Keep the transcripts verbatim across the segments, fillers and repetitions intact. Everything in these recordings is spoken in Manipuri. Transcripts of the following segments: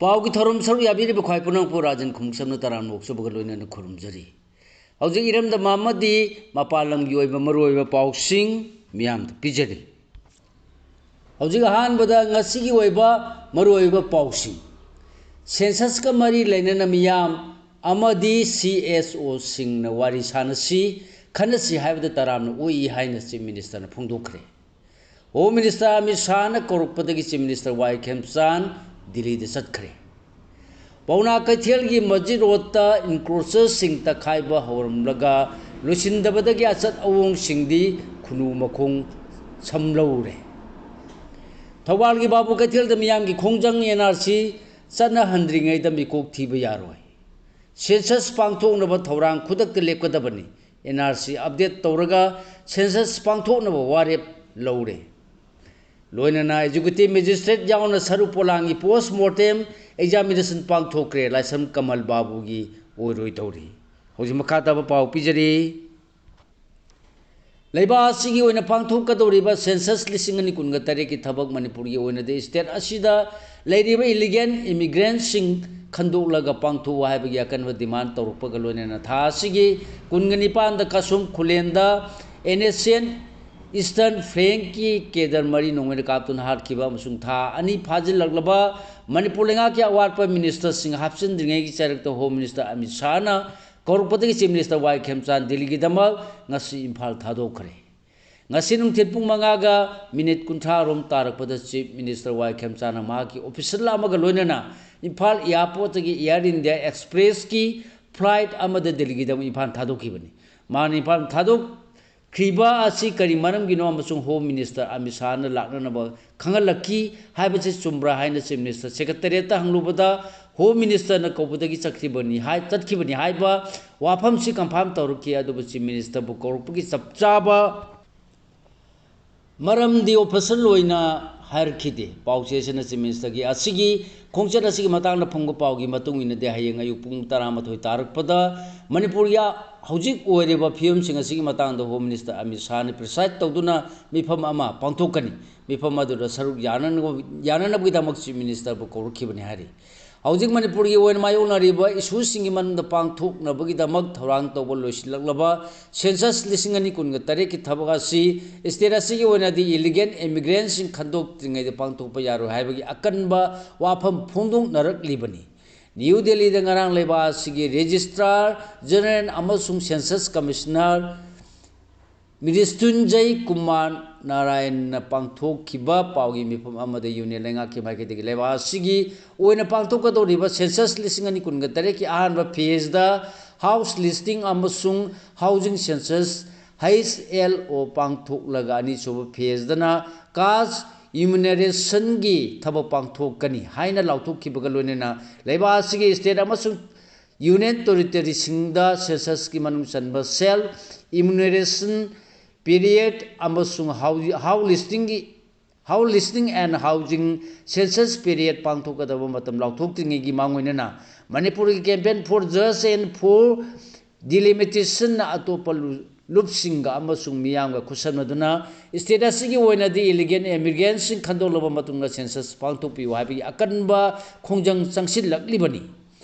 ꯄꯥꯎꯒꯤ ꯊꯧꯔꯝ ꯁꯔꯨꯛ ꯌꯥꯕꯤꯔꯤꯕ ꯈ꯭ꯋꯥꯏ ꯄꯨꯝꯅꯃꯛꯄꯨ ꯔꯥꯖꯟ ꯈꯨꯃꯨꯛꯁꯝꯅ ꯇꯔꯥꯝꯅ ꯑꯣꯛꯆꯕꯒ ꯂꯣꯏꯅꯅ ꯈꯨꯔꯨꯝꯖꯔꯤ꯫ ꯍꯧꯖꯤꯛ ꯏꯔꯝꯗꯝ ꯑꯃꯗꯤ ꯃꯄꯥꯟ ꯂꯝꯒꯤ ꯑꯣꯏꯕ ꯃꯔꯨꯑꯣꯏꯕ ꯄꯥꯎꯁꯤꯡ ꯃꯤꯌꯥꯝꯗ ꯄꯤꯖꯔꯤ꯫ ꯍꯧꯖꯤꯛ ꯑꯍꯥꯟꯕꯗ ꯉꯁꯤꯒꯤ ꯑꯣꯏꯕ ꯃꯔꯨꯑꯣꯏꯕ ꯄꯥꯎꯁꯤꯡ꯫ ꯁꯦꯟꯁꯁꯀ ꯃꯔꯤ ꯂꯩꯅꯅ ꯃꯤꯌꯥꯝ ꯑꯃꯗꯤ ꯁꯤ ꯑꯦꯁ ꯑꯣꯁꯤꯡꯅ ꯋꯥꯔꯤ ꯁꯥꯟꯅꯁꯤ, ꯈꯟꯅꯁꯤ ꯍꯥꯏꯕꯗ ꯇꯔꯥꯝꯅ ꯑꯣꯛꯏ ꯍꯥꯏꯅ ꯆꯤꯐ ꯃꯤꯅꯤꯁꯇꯔꯅ ꯐꯣꯡꯗꯣꯛꯈ꯭ꯔꯦ꯫ ꯍꯣꯝ ꯃꯤꯅꯤꯁꯇꯔ ꯑꯃꯤꯠ ꯁꯥꯍꯅ ꯀꯧꯔꯛꯄꯗꯒꯤ ꯆꯤꯐ ꯃꯤꯅꯤꯁꯇꯔ ꯋꯥꯏ ꯈꯦꯝꯆꯥꯟ ꯗꯤꯜꯂꯤꯗ ꯆꯠꯈ꯭ꯔꯦ꯫ ꯄꯥꯎꯅꯥ ꯀꯩꯊꯦꯜꯒꯤ ꯃꯁꯖꯤꯗ ꯔꯣꯗꯇ ꯏꯟꯀ꯭ꯔꯣꯆꯔꯁꯤꯡ ꯇꯛꯈꯥꯏꯕ ꯍꯧꯔꯝꯂꯒ ꯂꯣꯏꯁꯤꯟꯗꯕꯗꯒꯤ ꯑꯆꯠ ꯑꯋꯣꯡꯁꯤꯡꯗꯤ ꯈꯨꯅꯨ ꯃꯈꯣꯡ ꯁꯝꯂꯧꯔꯦ꯫ ꯊꯧꯕꯥꯜꯒꯤ ꯕꯥꯕꯨ ꯀꯩꯊꯦꯜꯗ ꯃꯤꯌꯥꯝꯒꯤ ꯈꯣꯡꯖꯪ, ꯑꯦꯟ ꯑꯥꯔ ꯁꯤ ꯆꯠꯅꯍꯟꯗ꯭ꯔꯤꯉꯩꯗ ꯃꯤꯀꯣꯛ ꯊꯤꯕ ꯌꯥꯔꯣꯏ꯫ ꯁꯦꯟꯁꯁ ꯄꯥꯡꯊꯣꯛꯅꯕ ꯊꯧꯔꯥꯡ ꯈꯨꯗꯛꯇ ꯂꯦꯞꯀꯗꯕꯅꯤ꯫ ꯑꯦꯟ ꯑꯥꯔ ꯁꯤ ꯑꯞꯗꯦꯠ ꯇꯧꯔꯒ ꯁꯦꯟꯁꯁ ꯄꯥꯡꯊꯣꯛꯅꯕ ꯋꯥꯔꯦꯞ ꯂꯧꯔꯦ꯫ ꯂꯣꯏꯅꯅ ꯑꯦꯛꯖꯤꯀ꯭ꯌꯨꯇꯤꯚ ꯃꯦꯖꯤꯁꯇ꯭ꯔꯦꯠ ꯌꯥꯎꯅ ꯁꯔꯨ ꯄꯣꯂꯥꯡꯒꯤ ꯄꯣꯁ ꯃꯣꯔꯇꯦꯝ ꯑꯦꯛꯖꯥꯃꯤꯅꯦꯁꯟ ꯄꯥꯡꯊꯣꯛꯈ꯭ꯔꯦ꯫ ꯂꯥꯏꯁ꯭ꯔꯝ ꯀꯃꯜ ꯕꯥꯕꯨꯒꯤ ꯑꯣꯏꯔꯣꯏꯗꯧꯔꯤ꯫ ꯍꯧꯖꯤꯛ ꯃꯈꯥ ꯇꯥꯕ ꯄꯥꯎ ꯄꯤꯖꯔꯤ꯫ ꯂꯩꯕꯥꯛ ꯑꯁꯤꯒꯤ ꯑꯣꯏꯅ ꯄꯥꯡꯊꯣꯛꯀꯗꯧꯔꯤꯕ ꯁꯦꯟꯁꯁ ꯂꯤꯁꯤꯡ ꯑꯅꯤ ꯀꯨꯟꯒ ꯇꯔꯦꯠꯀꯤ ꯊꯕꯛ ꯃꯅꯤꯄꯨꯔꯒꯤ ꯑꯣꯏꯅꯗꯤ ꯁ꯭ꯇꯦꯠ ꯑꯁꯤꯗ ꯂꯩꯔꯤꯕ ꯏꯂꯤꯒꯦꯜ ꯏꯃꯤꯒ꯭ꯔꯦꯟꯠꯁꯤꯡ ꯈꯟꯗꯣꯛꯂꯒ ꯄꯥꯡꯊꯣꯛꯎ ꯍꯥꯏꯕꯒꯤ ꯑꯀꯟꯕ ꯗꯤꯃꯥꯟ ꯇꯧꯔꯛꯄꯒ ꯂꯣꯏꯅꯅ ꯊꯥ ꯑꯁꯤꯒꯤ ꯀꯨꯟꯒ ꯅꯤꯄꯥꯟꯗ ꯀꯁꯨꯝ ꯈꯨꯂꯦꯟꯗ ꯑꯦꯟ ꯑꯦꯁ ꯑꯦꯟ ꯏꯁꯇꯔꯟ ꯐ꯭ꯂꯦꯡꯀꯤ ꯀꯦꯗꯔ ꯃꯔꯤ ꯅꯣꯡꯃꯩꯅ ꯀꯥꯞꯇꯨꯅ ꯍꯥꯠꯈꯤꯕ ꯑꯃꯁꯨꯡ ꯊꯥ ꯑꯅꯤ ꯐꯥꯖꯤꯜꯂꯛꯂꯕ ꯃꯅꯤꯄꯨꯔ ꯂꯩꯉꯥꯛꯀꯤ ꯑꯋꯥꯠꯄ ꯃꯤꯅꯤꯁꯇꯔꯁꯤꯡ ꯍꯥꯞꯆꯤꯟꯗ꯭ꯔꯤꯉꯩꯒꯤ ꯆꯩꯔꯛꯇ ꯍꯣꯝ ꯃꯤꯅꯤꯁꯇꯔ ꯑꯃꯤꯠ ꯁꯥꯍꯅ ꯀꯧꯔꯛꯄꯗꯒꯤ ꯆꯤꯐ ꯃꯤꯅꯤꯁꯇꯔ ꯋꯥꯏ ꯈꯦꯝꯆꯥꯟ ꯗꯤꯜꯂꯤꯒꯤꯗꯃꯛ ꯉꯁꯤ ꯏꯝꯐꯥꯜ ꯊꯥꯗꯣꯛꯈ꯭ꯔꯦ꯫ ꯉꯁꯤ ꯅꯨꯡꯊꯤꯜ ꯄꯨꯡ ꯃꯉꯥꯒ ꯃꯤꯅꯤꯠ ꯀꯨꯟꯊ꯭ꯔꯥ ꯔꯣꯝ ꯇꯥꯔꯛꯄꯗ ꯆꯤꯐ ꯃꯤꯅꯤꯁꯇꯔ ꯋꯥꯏ ꯈꯦꯝꯆꯥꯟꯅ ꯃꯍꯥꯛꯀꯤ ꯑꯣꯐꯤꯁꯔ ꯑꯃꯒ ꯂꯣꯏꯅꯅ ꯏꯝꯐꯥꯜ ꯑꯦꯌꯥꯔꯄꯣꯔꯠꯇꯒꯤ ꯑꯦꯌꯥꯔ ꯏꯟꯗꯤꯌꯥ ꯑꯦꯛꯁꯄ꯭ꯔꯦꯁꯀꯤ ꯐ꯭ꯂꯥꯏꯠ ꯑꯃꯗ ꯗꯤꯜꯂꯤꯒꯤꯗꯃꯛ ꯏꯝꯐꯥꯜ ꯊꯥꯗꯣꯛꯈꯤꯕꯅꯤ꯫ ꯃꯍꯥꯛꯅ ꯏꯝꯐꯥꯜ ꯊꯥꯗꯣꯛꯈ꯭ꯔꯤꯕ ꯑꯁꯤ ꯀꯔꯤ ꯃꯔꯝꯒꯤꯅꯣ ꯑꯃꯁꯨꯡ ꯍꯣꯝ ꯃꯤꯅꯤꯁꯇꯔ ꯑꯃꯤꯠ ꯁꯥꯍꯅ ꯂꯥꯛꯅꯅꯕ ꯈꯪꯍꯜꯂꯛꯈꯤ ꯍꯥꯏꯕꯁꯤ ꯆꯨꯝꯕ꯭ꯔꯥ ꯍꯥꯏꯅ ꯆꯤꯐ ꯃꯤꯅꯤꯁꯇꯔ ꯁꯦꯀ꯭ꯔꯦꯇꯔꯤꯌꯦꯠꯇ ꯍꯪꯂꯨꯕꯗ ꯍꯣꯝ ꯃꯤꯅꯤꯁꯇꯔꯅ ꯀꯧꯕꯗꯒꯤ ꯆꯠꯈꯤꯕꯅꯤ ꯍꯥꯏ-, ꯆꯠꯈꯤꯕꯅꯤ ꯍꯥꯏꯕ ꯋꯥꯐꯝꯁꯤ ꯀꯟꯐꯥꯝ ꯇꯧꯔꯛꯈꯤ꯫ ꯑꯗꯨꯕꯨ ꯆꯤꯐ ꯃꯤꯅꯤꯁꯇꯔꯕꯨ ꯀꯧꯔꯛꯄꯒꯤ ꯆꯞ ꯆꯥꯕ ꯃꯔꯝꯗꯤ ꯑꯣꯐꯤꯁꯦꯜ ꯑꯣꯏꯅ ꯍꯥꯏꯔꯛꯈꯤꯗꯦ꯫ ꯄꯥꯎꯆꯦ ꯑꯁꯤꯅ ꯆꯤꯐ ꯃꯤꯅꯤꯁꯇꯔꯒꯤ ꯑꯁꯤꯒꯤ ꯈꯣꯡꯆꯠ ꯑꯁꯤꯒꯤ ꯃꯇꯥꯡꯗ ꯐꯪꯕ ꯄꯥꯎꯒꯤ ꯃꯇꯨꯡ ꯏꯟꯅꯗꯤ ꯍꯌꯦꯡ ꯑꯌꯨꯛ ꯄꯨꯡ ꯇꯔꯥꯃꯥꯊꯣꯏ ꯇꯥꯔꯛꯄꯗ ꯃꯅꯤꯄꯨꯔꯒꯤ ꯍꯧꯖꯤꯛ ꯑꯣꯏꯔꯤꯕ ꯐꯤꯕꯝꯁꯤꯡ ꯑꯁꯤꯒꯤ ꯃꯇꯥꯡꯗ ꯍꯣꯝ ꯃꯤꯅꯤꯁꯇꯔ ꯑꯃꯤꯠ ꯁꯥꯍꯅ ꯄ꯭ꯔꯤꯁꯥꯏꯗ ꯇꯧꯗꯨꯅ ꯃꯤꯐꯝ ꯑꯃ ꯄꯥꯡꯊꯣꯛꯀꯅꯤ꯫ ꯃꯤꯐꯝ ꯑꯗꯨꯗ ꯁꯔꯨꯛ ꯌꯥꯅꯅꯕ-, ꯌꯥꯅꯅꯕꯒꯤꯗꯃꯛ Chief Minister ꯕꯨ ꯀꯧꯔꯛꯈꯤꯕꯅꯤ ꯍꯥꯏꯔꯤ꯫ ꯍꯧꯖꯤꯛ ꯃꯅꯤꯄꯨꯔꯒꯤ ꯑꯣꯏꯅ ꯃꯥꯌꯣꯛꯅꯔꯤꯕ issue ꯁꯤꯡꯒꯤ ꯃꯔꯝꯗ ꯄꯥꯡꯊꯣꯛꯅꯕꯒꯤꯗꯃꯛ ꯊꯧꯔꯥꯡ ꯇꯧꯕ ꯂꯣꯏꯁꯤꯜꯂꯛꯂꯕ census ꯂꯤꯁꯤꯡ ꯑꯅꯤ ꯀꯨꯟꯒ ꯇꯔꯦꯠꯀꯤ ꯊꯕꯛ ꯑꯁꯤ state ꯑꯁꯤꯒꯤ ꯑꯣꯏꯅꯗꯤ illegal immigrant ꯁꯤꯡ ꯈꯟꯗꯣꯛꯇ꯭ꯔꯤꯉꯩꯗ ꯄꯥꯡꯊꯣꯛꯄ ꯌꯥꯔꯣꯏ ꯍꯥꯏꯕꯒꯤ ꯑꯀꯟꯕ ꯋꯥꯐꯝ ꯐꯣꯡꯗꯣꯛꯅꯔꯛꯂꯤꯕꯅꯤ꯫ ꯅ꯭ꯌꯨ ꯗꯦꯜꯂꯤꯗ ꯉꯔꯥꯡ ꯂꯩꯕꯥꯛ ꯑꯁꯤꯒꯤ Registrar General ꯑꯃꯁꯨꯡ Census Commissioner ꯃ꯭ꯔꯤꯇ꯭ꯌꯨꯟꯖꯌ ꯀꯨꯃꯥꯔ ꯅꯥꯔꯥꯌꯟꯅ ꯄꯥꯡꯊꯣꯛꯈꯤꯕ ꯄꯥꯎꯒꯤ ꯃꯤꯐꯝ ꯑꯃꯗ Union ꯂꯩꯉꯥꯛꯀꯤ ꯃꯥꯏꯀꯩꯗꯒꯤ ꯂꯩꯕꯥꯛ ꯑꯁꯤꯒꯤ ꯑꯣꯏꯅ ꯄꯥꯡꯊꯣꯛꯀꯗꯧꯔꯤꯕ census ꯂꯤꯁꯤꯡ ꯑꯅꯤ ꯀꯨꯟꯒ ꯇꯔꯦꯠꯀꯤ ꯑꯍꯥꯟꯕ phase ꯗ house listing ꯑꯃꯁꯨꯡ housing census, H L O, ꯄꯥꯡꯊꯣꯛꯂꯒ ꯑꯅꯤꯁꯨꯕ phase ꯗꯅ caste enumeration ꯒꯤ ꯊꯕꯛ ꯄꯥꯡꯊꯣꯛꯀꯅꯤ ꯍꯥꯏꯅ ꯂꯥꯎꯊꯣꯛꯈꯤꯕꯒ ꯂꯣꯏꯅꯅ ꯂꯩꯕꯥꯛ ꯑꯁꯤꯒꯤ state ꯑꯃꯁꯨꯡ Union Territory ꯁꯤꯡꯗ census ꯀꯤ ꯃꯅꯨꯡ ꯆꯟꯕ self enumeration period ꯑꯃꯁꯨꯡ house, house listing ꯒꯤ, house listing and housing census period ꯄꯥꯡꯊꯣꯛꯀꯗꯕ ꯃꯇꯝ ꯂꯥꯎꯊꯣꯛꯇ꯭ꯔꯤꯉꯩꯒꯤ ꯃꯥꯡꯑꯣꯏꯅꯅ ꯃꯅꯤꯄꯨꯔꯒꯤ campaign for justice and for delimitation ꯅ ꯑꯇꯣꯞꯄ ꯂꯨ-, ꯂꯨꯞꯁꯤꯡꯒ ꯑꯃꯁꯨꯡ ꯃꯤꯌꯥꯝꯒ ꯈꯨꯠꯁꯝꯅꯗꯨꯅ state ꯑꯁꯤꯒꯤ ꯑꯣꯏꯅꯗꯤ illegal immigrant ꯁꯤꯡ ꯈꯟꯗꯣꯛꯂꯕ ꯃꯇꯨꯡꯗ census ꯄꯥꯡꯊꯣꯛꯄꯤꯌꯨ ꯍꯥꯏꯕꯒꯤ ꯑꯀꯟꯕ ꯈꯣꯡꯖꯪ ꯆꯪꯁꯤꯜꯂꯛꯂꯤꯕꯅꯤ꯫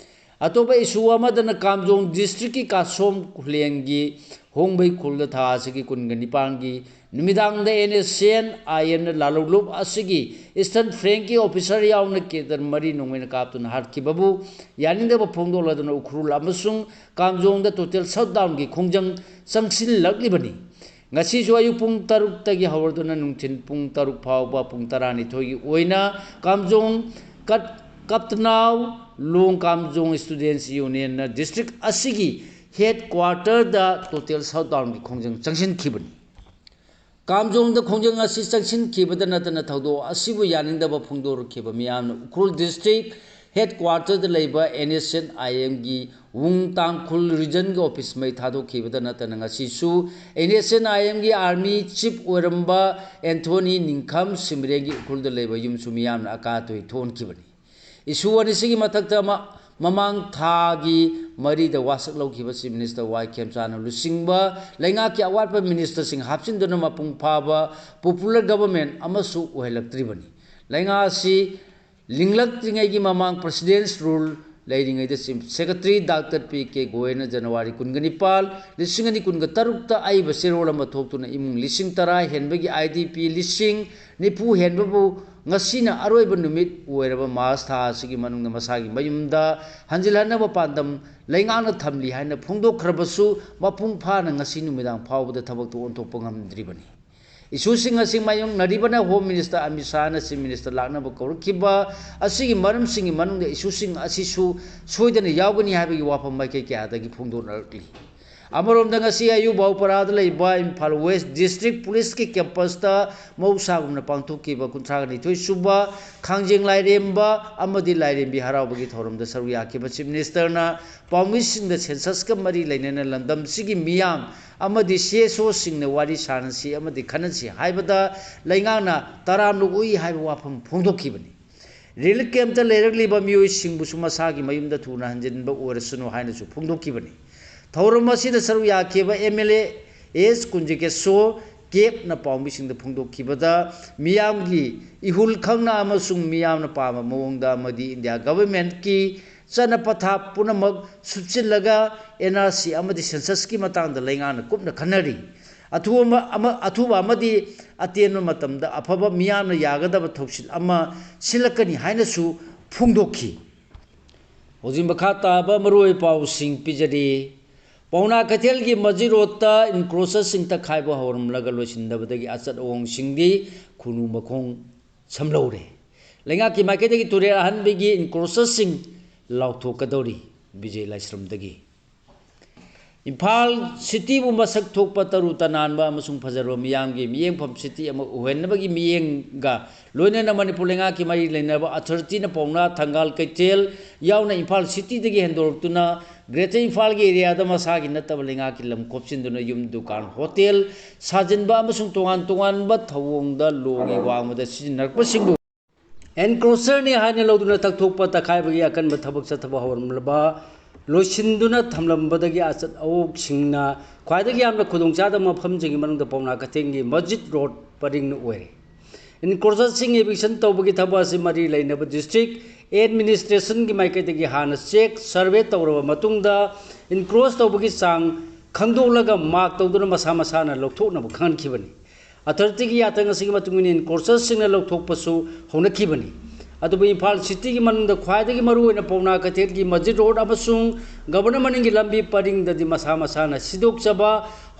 ꯑꯇꯣꯞꯄ issue ꯑꯃꯗꯅ ꯀꯥꯝꯖꯣꯡ district ꯀꯤ ꯀꯥꯁꯣꯝ ꯈꯨꯂꯦꯟꯒꯤ ꯍꯣꯡꯕꯩ ꯈꯨꯜꯗ ꯊꯥ ꯑꯁꯤꯒꯤ ꯀꯨꯟꯒ ꯅꯤꯄꯥꯟꯒꯤ ꯅꯨꯃꯤꯗꯥꯡꯗ N S C N I M ꯅ ꯂꯥꯂꯣꯡꯂꯨꯞ ꯑꯁꯤꯒꯤ Eastern Flank ꯀꯤ officer ꯌꯥꯎꯅ cadre ꯃꯔꯤ ꯅꯣꯡꯃꯩꯅ ꯀꯥꯞꯇꯨꯅ ꯍꯥꯠꯈꯤꯕꯕꯨ ꯌꯥꯅꯤꯡꯗꯕ ꯐꯣꯡꯗꯣꯛꯂꯗꯨꯅ ꯎꯈ꯭ꯔꯨꯜ ꯑꯃꯁꯨꯡ ꯀꯥꯝꯖꯣꯡꯗ total shutdown ꯒꯤ ꯈꯣꯡꯖꯪ ꯆꯪꯁꯤꯜꯂꯛꯂꯤꯕꯅꯤ꯫ ꯉꯁꯤꯁꯨ ꯑꯌꯨꯛ ꯄꯨꯡ ꯇꯔꯨꯛꯇꯒꯤ ꯍꯧꯔꯗꯨꯅ ꯅꯨꯡꯊꯤꯜ ꯄꯨꯡ ꯇꯔꯨꯛ ꯐꯥꯎꯕ ꯄꯨꯡ ꯇꯔꯥꯅꯤꯊꯣꯏꯒꯤ ꯑꯣꯏꯅ ꯀꯥꯝꯖꯣꯡ ꯀꯠ-, ꯀꯞꯇꯅꯥꯎ ꯂꯣꯡ ꯀꯥꯝꯖꯣꯡ Students Union ꯅ district ꯑꯁꯤꯒꯤ headquarter ꯗ total shutdown ꯒꯤ ꯈꯣꯡꯖꯪ ꯆꯪꯁꯤꯟꯈꯤꯕꯅꯤ꯫ ꯀꯥꯝꯖꯣꯡꯗ ꯈꯣꯡꯖꯪ ꯑꯁꯤ ꯆꯪꯁꯤꯟꯈꯤꯕꯗ ꯅꯠꯇꯅ ꯊꯧꯗꯣꯛ ꯑꯁꯤꯕꯨ ꯌꯥꯅꯤꯡꯗꯕ ꯐꯣꯡꯗꯣꯔꯛꯈꯤꯕ ꯃꯤꯌꯥꯝꯅ ꯎꯈ꯭ꯔꯨꯜ district headquarter ꯗ ꯂꯩꯕ N S C N I M ꯒꯤ ꯋꯨꯡ ꯇꯥꯡꯈꯨꯜ region ꯒꯤ office ꯃꯩ ꯊꯥꯗꯣꯛꯈꯤꯕꯗ ꯅꯠꯇꯅ ꯉꯁꯤꯁꯨ N S C N I M ꯒꯤ army chief ꯑꯣꯏꯔꯝꯕ ꯑꯦꯟꯊꯣꯅꯤ ꯅꯤꯡꯈꯝ ꯁꯤꯃꯔꯦꯟꯒꯤ ꯎꯈ꯭ꯔꯨꯜꯗ ꯂꯩꯕ ꯌꯨꯝꯁꯨ ꯃꯤꯌꯥꯝꯅ ꯑꯀꯥ ꯑꯇꯣꯏ ꯊꯣꯛꯍꯟꯈꯤꯕꯅꯤ꯫ Issue ꯑꯅꯤꯁꯤꯒꯤ ꯃꯊꯛꯇ ꯃ-, ꯃꯃꯥꯡ ꯊꯥꯒꯤ ꯃꯔꯤꯗ ꯋꯥꯁꯛ ꯂꯧꯈꯤꯕ Chief Minister ꯋꯥꯏ ꯈꯦꯝꯆꯥꯟꯅ ꯂꯨꯆꯤꯡꯕ ꯂꯩꯉꯥꯛꯀꯤ ꯑꯋꯥꯠꯄ ministerꯁꯤꯡ ꯍꯥꯞꯆꯤꯟꯗꯨꯅ ꯃꯄꯨꯡ ꯐꯥꯕ popular government ꯑꯃꯁꯨ ꯑꯣꯏꯍꯜꯂꯛꯇ꯭ꯔꯤꯕꯅꯤ꯫ ꯂꯩꯉꯥꯛ ꯑꯁꯤ ꯂꯤꯡꯂꯛꯇ꯭ꯔꯤꯉꯩꯒꯤ ꯃꯃꯥꯡ President's Rule ꯂꯩꯔꯤꯉꯩꯗ Chief Secretary Doctor P K ꯒꯣꯌꯦꯜꯅ January ꯀꯨꯟꯒ ꯅꯤꯄꯥꯜ, ꯂꯤꯁꯤꯡ ꯑꯅꯤ ꯀꯨꯟꯒ ꯇꯔꯨꯛꯇ ꯑꯏꯕ ꯆꯦꯔꯣꯜ ꯑꯃ ꯊꯣꯛꯇꯨꯅ ꯏꯃꯨꯡ ꯂꯤꯁꯤꯡ ꯇꯔꯥ ꯍꯦꯟꯕꯒꯤ IDP ꯂꯤꯁꯤꯡ ꯅꯤꯐꯨ ꯍꯦꯟꯕꯕꯨ ꯉꯁꯤꯅ ꯑꯔꯣꯏꯕ ꯅꯨꯃꯤꯠ ꯑꯣꯏꯔꯕ ꯃꯥꯔꯆ ꯊꯥ ꯑꯁꯤꯒꯤ ꯃꯅꯨꯡꯗ ꯃꯁꯥꯒꯤ ꯃꯌꯨꯝꯗ ꯍꯟꯖꯤꯜꯍꯟꯅꯕ ꯄꯥꯟꯗꯝ ꯂꯩꯉꯥꯛꯅ ꯊꯝꯂꯤ ꯍꯥꯏꯅ ꯐꯣꯡꯗꯣꯛꯈ꯭ꯔꯕꯁꯨ, ꯃꯄꯨꯡ ꯐꯥꯅ ꯉꯁꯤ ꯅꯨꯃꯤꯗꯥꯡ ꯐꯥꯎꯕꯗ ꯊꯕꯛꯇꯨ ꯑꯣꯟꯊꯣꯛꯄ ꯉꯝꯗ꯭ꯔꯤꯕꯅꯤ꯫ Issueꯁꯤꯡ ꯑꯁꯤ ꯃꯥꯌꯣꯛꯅꯔꯤꯕꯅ Home Minister Amit ꯁꯥꯍꯅ Chief Minister ꯂꯥꯛꯅꯕ ꯀꯧꯔꯛꯈꯤꯕ ꯑꯁꯤꯒꯤ ꯃꯔꯝꯁꯤꯡꯒꯤ ꯃꯅꯨꯡꯗ issueꯁꯤꯡ ꯑꯁꯤꯁꯨ ꯁꯣꯏꯗꯅ ꯌꯥꯎꯒꯅꯤ ꯍꯥꯏꯕꯒꯤ ꯋꯥꯐꯝ ꯃꯥꯏꯀꯩ ꯀꯌꯥꯗꯒꯤ ꯐꯣꯡꯗꯣꯛꯅꯔꯛꯂꯤ꯫ ꯑꯃꯔꯣꯝꯗ, ꯉꯁꯤ ꯑꯌꯨꯛ ꯚꯥꯎꯄꯔꯥꯗ ꯂꯩꯕ ꯏꯝꯐꯥꯜ West District Policeꯀꯤ campusꯇ ꯃꯍꯧꯁꯥꯒꯨꯝꯅ ꯄꯥꯡꯊꯣꯛꯈꯤꯕ ꯀꯨꯟꯊ꯭ꯔꯥꯒ ꯅꯤꯊꯣꯏ ꯁꯨꯕ ꯈꯥꯡꯖꯦꯡ ꯂꯥꯏꯔꯦꯝꯕ ꯑꯃꯗꯤ ꯂꯥꯏꯔꯦꯝꯕꯤ ꯍꯔꯥꯎꯕꯒꯤ ꯊꯧꯔꯝꯗ ꯁꯔꯨꯛ ꯌꯥꯈꯤꯕ Chief Ministerꯅ ꯄꯥꯎꯃꯤꯁꯤꯡꯗ censusꯀ ꯃꯔꯤ ꯂꯩꯅꯅ ꯂꯝꯗꯝꯁꯤꯒꯤ ꯃꯤꯌꯥꯝ ꯑꯃꯗꯤ CSOꯁꯤꯡꯅ ꯋꯥꯔꯤ ꯁꯥꯅꯁꯤ ꯑꯃꯗꯤ ꯈꯟꯅꯁꯤ ꯍꯥꯏꯕꯗ ꯂꯩꯉꯥꯛꯅ ꯇꯔꯥꯝꯅ ꯑꯣꯛꯏ ꯍꯥꯏꯕ ꯋꯥꯐꯝ ꯐꯣꯡꯗꯣꯛꯈꯤꯕꯅꯤ꯫ Relief campꯇ ꯂꯩꯔꯛꯂꯤꯕ ꯃꯤꯑꯣꯏꯁꯤꯡꯕꯨꯁꯨ ꯃꯁꯥꯒꯤ ꯃꯌꯨꯝꯗ ꯊꯨꯅ ꯍꯟꯖꯤꯟꯕ ꯑꯣꯏꯔꯁꯅꯨ ꯍꯥꯏꯅꯁꯨ ꯐꯣꯡꯗꯣꯛꯈꯤꯕꯅꯤ꯫ ꯊꯧꯔꯝ ꯑꯁꯤꯗ ꯁꯔꯨꯛ ꯌꯥꯈꯤꯕ MLA S ꯀꯨꯟꯖꯀꯦꯁꯣ ꯀꯦꯞꯅ ꯄꯥꯎꯃꯤꯁꯤꯡꯗ ꯐꯣꯡꯗꯣꯛꯈꯤꯕꯗ, ꯃꯤꯌꯥꯝꯒꯤ ꯏꯍꯨꯜ ꯈꯪꯅ ꯑꯃꯁꯨꯡ ꯃꯤꯌꯥꯝꯅ ꯄꯥꯝꯕ ꯃꯑꯣꯡꯗ ꯑꯃꯗꯤ ꯏꯟꯗꯤꯌꯥ governmentꯀꯤ ꯆꯠꯅ ꯄꯊꯥꯞ ꯄꯨꯝꯅꯃꯛ ꯁꯨꯞꯆꯤꯜꯂꯒ NRC ꯑꯃꯗꯤ censusꯀꯤ ꯃꯇꯥꯡꯗ ꯂꯩꯉꯥꯛꯅ ꯀꯨꯞꯅ ꯈꯟꯅꯔꯤ꯫ ꯑꯊꯨꯕ ꯑꯃ-, ꯑꯊꯨꯕ ꯑꯃꯗꯤ ꯑꯇꯦꯟꯕ ꯃꯇꯝꯗ ꯑꯐꯕ ꯃꯤꯌꯥꯝꯅ ꯌꯥꯒꯗꯕ ꯊꯧꯁꯤꯜ ꯑꯃ ꯁꯤꯜꯂꯛꯀꯅꯤ ꯍꯥꯏꯅꯁꯨ ꯐꯣꯡꯗꯣꯛꯈꯤ꯫ ꯍꯧꯖꯤꯛ ꯃꯈꯥ ꯇꯥꯕ ꯃꯔꯨꯑꯣꯏꯕ ꯄꯥꯎꯁꯤꯡ ꯄꯤꯖꯔꯤ꯫ ꯄꯥꯎꯅꯥ ꯀꯩꯊꯦꯜꯒꯤ ꯃꯖꯤ ꯔꯣꯗꯇ encroacherꯁꯤꯡ ꯇꯛꯈꯥꯏꯕ ꯍꯧꯔꯝꯂꯒ ꯂꯣꯏꯁꯤꯟꯗꯕꯗꯒꯤ ꯑꯆꯠ ꯑꯋꯣꯡꯁꯤꯡꯗꯤ ꯈꯨꯅꯨ ꯃꯈꯣꯡ ꯁꯝꯂꯧꯔꯦ꯫ ꯂꯩꯉꯥꯛꯀꯤ ꯃꯥꯏꯀꯩꯗꯒꯤ ꯇꯨꯔꯦꯜ ꯑꯍꯟꯕꯒꯤ encroacherꯁꯤꯡ ꯂꯥꯎꯊꯣꯛꯀꯗꯧꯔꯤ꯫ ꯕꯤꯖꯦ ꯂꯥꯏꯁ꯭ꯔꯝꯗꯒꯤ꯫ ꯏꯝꯐꯥꯜ cityꯕꯨ ꯃꯁꯛ ꯊꯣꯛꯄ, ꯇꯔꯨ ꯇꯅꯥꯟꯕ ꯑꯃꯁꯨꯡ ꯐꯖꯔꯕ ꯃꯤꯌꯥꯝꯒꯤ ꯃꯤꯠꯌꯦꯡꯐꯝ city ꯑꯃ ꯑꯣꯏꯍꯟꯅꯕꯒꯤ ꯃꯤꯠꯌꯦꯡꯒ ꯂꯣꯏꯅꯅ ꯃꯅꯤꯄꯨꯔ ꯂꯩꯉꯥꯛꯀꯤ ꯃꯔꯤ ꯂꯩꯅꯕ authorityꯅ ꯄꯥꯎꯅꯥ, ꯊꯪꯒꯥꯜ ꯀꯩꯊꯦꯜ ꯌꯥꯎꯅ ꯏꯝꯐꯥꯜ cityꯗꯒꯤ ꯍꯦꯟꯗꯣꯔꯛꯇꯨꯅ Greater ꯏꯝꯐꯥꯜꯒꯤ areaꯗ ꯃꯁꯥꯒꯤ ꯅꯠꯇꯕ ꯂꯩꯉꯥꯛꯀꯤ ꯂꯝ ꯈꯣꯞꯆꯤꯟꯗꯨꯅ ꯌꯨꯝ, ꯗꯨꯀꯥꯟ, hotel ꯁꯥꯖꯤꯟꯕ ꯑꯃꯁꯨꯡ ꯇꯣꯉꯥꯟ ꯇꯣꯉꯥꯟꯕ ꯊꯧꯑꯣꯡꯗ ꯂꯣꯒꯤ ꯋꯥꯡꯃꯗ ꯁꯤꯖꯤꯟꯅꯔꯛꯄꯁꯤꯡꯕꯨ encroacherꯅꯤ ꯍꯥꯏꯅ ꯂꯧꯗꯨꯅ ꯇꯛꯊꯣꯛꯄ, ꯇꯛꯈꯥꯏꯕꯒꯤ ꯑꯀꯟꯕ ꯊꯕꯛ ꯆꯠꯊꯕ ꯍꯧꯔꯝꯂꯕ ꯂꯣꯏꯁꯤꯟꯗꯨꯅ ꯊꯝꯂꯝꯕꯗꯒꯤ ꯑꯆꯠ ꯑꯋꯣꯛꯁꯤꯡꯅ ꯈ꯭ꯋꯥꯏꯗꯒꯤ ꯌꯥꯝꯅ ꯈꯨꯗꯣꯡꯆꯥꯗꯕ ꯃꯐꯝꯁꯤꯡꯒꯤ ꯃꯅꯨꯡꯗ ꯄꯥꯎꯅꯥ ꯀꯩꯊꯦꯜꯒꯤ ꯃꯁꯖꯤꯗ ꯔꯣꯗ ꯄꯔꯤꯡꯅ ꯑꯣꯏꯔꯦ꯫ Encroacherꯁꯤꯡ eviction ꯇꯧꯕꯒꯤ ꯊꯕꯛ ꯑꯁꯤ ꯃꯔꯤ ꯂꯩꯅꯕ district administrationꯒꯤ ꯃꯥꯏꯀꯩꯗꯒꯤ ꯍꯥꯟꯅ check survey ꯇꯧꯔꯕ ꯃꯇꯨꯡꯗ encroach ꯇꯧꯕꯒꯤ ꯆꯥꯡ ꯈꯪꯗꯣꯛꯂꯒ mark ꯇꯧꯗꯨꯅ ꯃꯁꯥ ꯃꯁꯥꯅ ꯂꯧꯊꯣꯛꯅꯕ ꯈꯪꯍꯟꯈꯤꯕꯅꯤ꯫ Authorityꯒꯤ ꯌꯥꯊꯪ ꯑꯁꯤꯒꯤ ꯃꯇꯨꯡ ꯏꯟꯅ encroacherꯁꯤꯡꯅ ꯂꯧꯊꯣꯛꯄꯁꯨ ꯍꯧꯅꯈꯤꯕꯅꯤ꯫ ꯑꯗꯨꯕꯨ ꯏꯝꯐꯥꯜ cityꯒꯤ ꯃꯅꯨꯡꯗ ꯈ꯭ꯋꯥꯏꯗꯒꯤ ꯃꯔꯨꯑꯣꯏꯅ ꯄꯥꯎꯅꯥ ꯀꯩꯊꯦꯜꯒꯤ ꯃꯁꯖꯤꯗ ꯔꯣꯗ ꯑꯃꯁꯨꯡ ꯒꯕꯔꯅꯔ ꯃꯅꯤꯡꯒꯤ ꯂꯝꯕꯤ ꯄꯔꯤꯡꯗꯗꯤ ꯃꯁꯥ ꯃꯁꯥꯅ ꯁꯤꯗꯣꯛꯆꯕ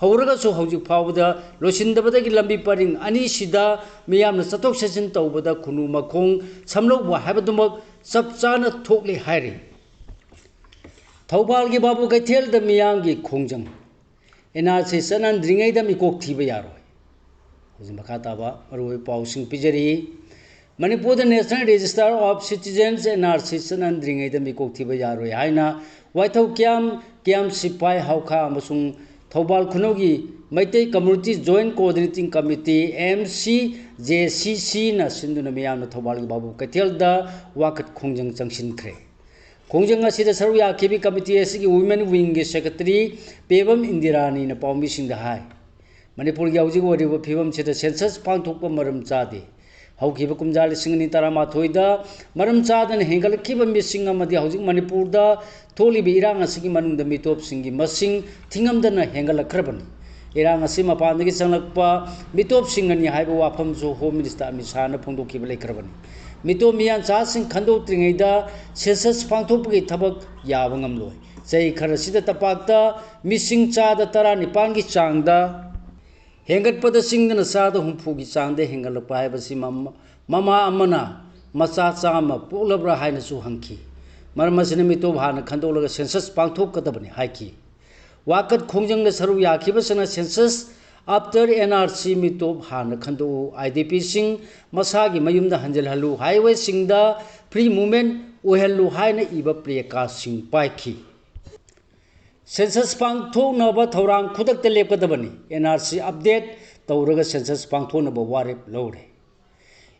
ꯍꯧꯔꯒꯁꯨ ꯍꯧꯖꯤꯛ ꯐꯥꯎꯕꯗ ꯂꯣꯏꯁꯤꯟꯗꯕꯗꯒꯤ ꯂꯝꯕꯤ ꯄꯔꯤꯡ ꯑꯅꯤꯁꯤꯗ ꯃꯤꯌꯥꯝꯅ ꯆꯠꯊꯣꯛ ꯆꯠꯁꯤꯟ ꯇꯧꯕꯗ ꯈꯨꯅꯨ ꯃꯈꯣꯡ ꯁꯝꯂꯧꯕ ꯍꯥꯏꯕꯗꯨꯃꯛ ꯆꯞ ꯆꯥꯅ ꯊꯣꯛꯂꯦ ꯍꯥꯏꯔꯤ꯫ ꯊꯧꯕꯥꯜꯒꯤ ꯕꯥꯕꯨ ꯀꯩꯊꯦꯜꯗ ꯃꯤꯌꯥꯝꯒꯤ ꯈꯣꯡꯖꯪ꯫ NRC ꯆꯠꯅꯍꯟꯗ꯭ꯔꯤꯉꯩꯗ ꯃꯤꯀꯣꯛ ꯊꯤꯕ ꯌꯥꯔꯣꯏ꯫ ꯍꯧꯖꯤꯛ ꯃꯈꯥ ꯇꯥꯕ ꯃꯔꯨꯑꯣꯏꯕ ꯄꯥꯎꯁꯤꯡ ꯄꯤꯖꯔꯤ꯫ ꯃꯅꯤꯄꯨꯔꯗ National Register of Citizens, NRC ꯆꯠꯅꯍꯟꯗ꯭ꯔꯤꯉꯩꯗ ꯃꯤꯀꯣꯛ ꯊꯤꯕ ꯌꯥꯔꯣꯏ ꯍꯥꯏꯅ ꯋꯥꯏꯊꯧ ꯀ꯭ꯌꯥꯝ, ꯀ꯭ꯌꯥꯝ ꯁꯤꯄꯥꯏ ꯍꯥꯎꯈꯥ ꯑꯃꯁꯨꯡ Thoubal ꯈꯨꯅꯧꯒꯤ Meitei Community Joint Coordinating Committee, MCJCCꯅ ꯁꯤꯟꯗꯨꯅ ꯃꯤꯌꯥꯝꯅ ꯊꯧꯕꯥꯜꯒꯤ ꯕꯥꯕꯨ ꯀꯩꯊꯦꯜꯗ ꯋꯥꯀꯠ ꯈꯣꯡꯖꯪ ꯆꯪꯁꯤꯟꯈ꯭ꯔꯦ꯫ ꯈꯣꯡꯖꯪ ꯑꯁꯤꯗ ꯁꯔꯨꯛ ꯌꯥꯈꯤꯕꯤ committee ꯑꯁꯤꯒꯤ women wingꯒꯤ secretary ꯄꯦꯕꯝ ꯏꯟꯗꯤꯔꯥꯅꯤꯅ ꯄꯥꯎꯃꯤꯁꯤꯡꯗ ꯍꯥꯏ, ꯃꯅꯤꯄꯨꯔꯒꯤ ꯍꯧꯖꯤꯛ ꯑꯣꯏꯔꯤꯕ ꯐꯤꯕꯝꯁꯤꯗ census ꯄꯥꯡꯊꯣꯛꯄ ꯃꯔꯝ ꯆꯥꯗꯦ꯫ ꯍꯧꯈꯤꯕ ꯀꯨꯝꯖꯥ ꯂꯤꯁꯤꯡ ꯑꯅꯤ ꯇꯔꯥꯃꯥꯊꯣꯏꯗ ꯃꯔꯝ ꯆꯥꯗꯅ ꯍꯦꯟꯒꯠꯂꯛꯈꯤꯕ ꯃꯤꯁꯤꯡ ꯑꯃꯗꯤ ꯍꯧꯖꯤꯛ ꯃꯅꯤꯄꯨꯔꯗ ꯊꯣꯛꯂꯤꯕ ꯏꯔꯥꯡ ꯑꯁꯤꯒꯤ ꯃꯅꯨꯡꯗ ꯃꯤꯇꯣꯞꯁꯤꯡꯒꯤ ꯃꯁꯤꯡ ꯊꯤꯉꯝꯗꯅ ꯍꯦꯟꯒꯠꯂꯛꯈ꯭ꯔꯕꯅꯤ꯫ ꯏꯔꯥꯡ ꯑꯁꯤ ꯃꯄꯥꯟꯗꯒꯤ ꯆꯪꯂꯛꯄ ꯃꯤꯇꯣꯞꯁꯤꯡꯅꯅꯤ ꯍꯥꯏꯕ ꯋꯥꯐꯝꯁꯨ Home Minister ꯑꯃꯤꯠ ꯁꯥꯍꯅ ꯐꯣꯡꯗꯣꯛꯈꯤꯕ ꯂꯩꯈ꯭ꯔꯕꯅꯤ꯫ ꯃꯤꯇꯣꯞ ꯃꯤꯌꯥꯟꯆꯥꯁꯤꯡ ꯈꯟꯗꯣꯛꯇ꯭ꯔꯤꯉꯩꯗ census ꯄꯥꯡꯊꯣꯛꯄꯒꯤ ꯊꯕꯛ ꯌꯥꯕ ꯉꯝꯂꯣꯏ꯫ ꯆꯍꯤ ꯈꯔꯁꯤꯗ ꯇꯄꯥꯛꯇ ꯃꯤꯁꯤꯡ ꯆꯥꯗ ꯇꯔꯥꯅꯤꯄꯥꯟꯒꯤ ꯆꯥꯡꯗ ꯍꯦꯟꯒꯠꯄꯗ ꯆꯤꯡꯗꯅ ꯆꯥꯗ ꯍꯨꯝꯐꯨꯒꯤ ꯆꯥꯡꯗ ꯍꯦꯟꯒꯠꯂꯛꯄ ꯍꯥꯏꯕꯁꯤ ꯃꯃꯥ ꯑꯃꯅ ꯃꯆꯥ ꯆꯥꯝꯃ ꯄꯣꯛꯂꯕ꯭ꯔꯥ ꯍꯥꯏꯅꯁꯨ ꯍꯪꯈꯤ꯫ ꯃꯔꯝ ꯑꯁꯤꯅ ꯃꯤꯇꯣꯞ ꯍꯥꯟꯅ ꯈꯟꯗꯣꯛꯂꯒ census ꯄꯥꯡꯊꯣꯛꯀꯗꯕꯅꯤ ꯍꯥꯏꯈꯤ꯫ ꯋꯥꯀꯠ ꯈꯣꯡꯖꯪꯗ ꯁꯔꯨꯛ ꯌꯥꯈꯤꯕꯁꯤꯅ census after NRC ꯃꯤꯇꯣꯞ ꯍꯥꯟꯅ ꯈꯟꯗꯣꯛꯎ, IDPꯁꯤꯡ ꯃꯁꯥꯒꯤ ꯃꯌꯨꯝꯗ ꯍꯟꯖꯤꯜꯍꯜꯂꯨ, highwayꯁꯤꯡꯗ free movement ꯑꯣꯏꯍꯜꯂꯨ ꯍꯥꯏꯅ ꯏꯕ placardꯁꯤꯡ ꯄꯥꯏꯈꯤ꯫ Census ꯄꯥꯡꯊꯣꯛꯅꯕ ꯊꯧꯔꯥꯡ ꯈꯨꯗꯛꯇ ꯂꯦꯞꯀꯗꯕꯅꯤ꯫ NRC update ꯇꯧꯔꯒ census ꯄꯥꯡꯊꯣꯛꯅꯕ ꯋꯥꯔꯦꯞ ꯂꯧꯔꯦ꯫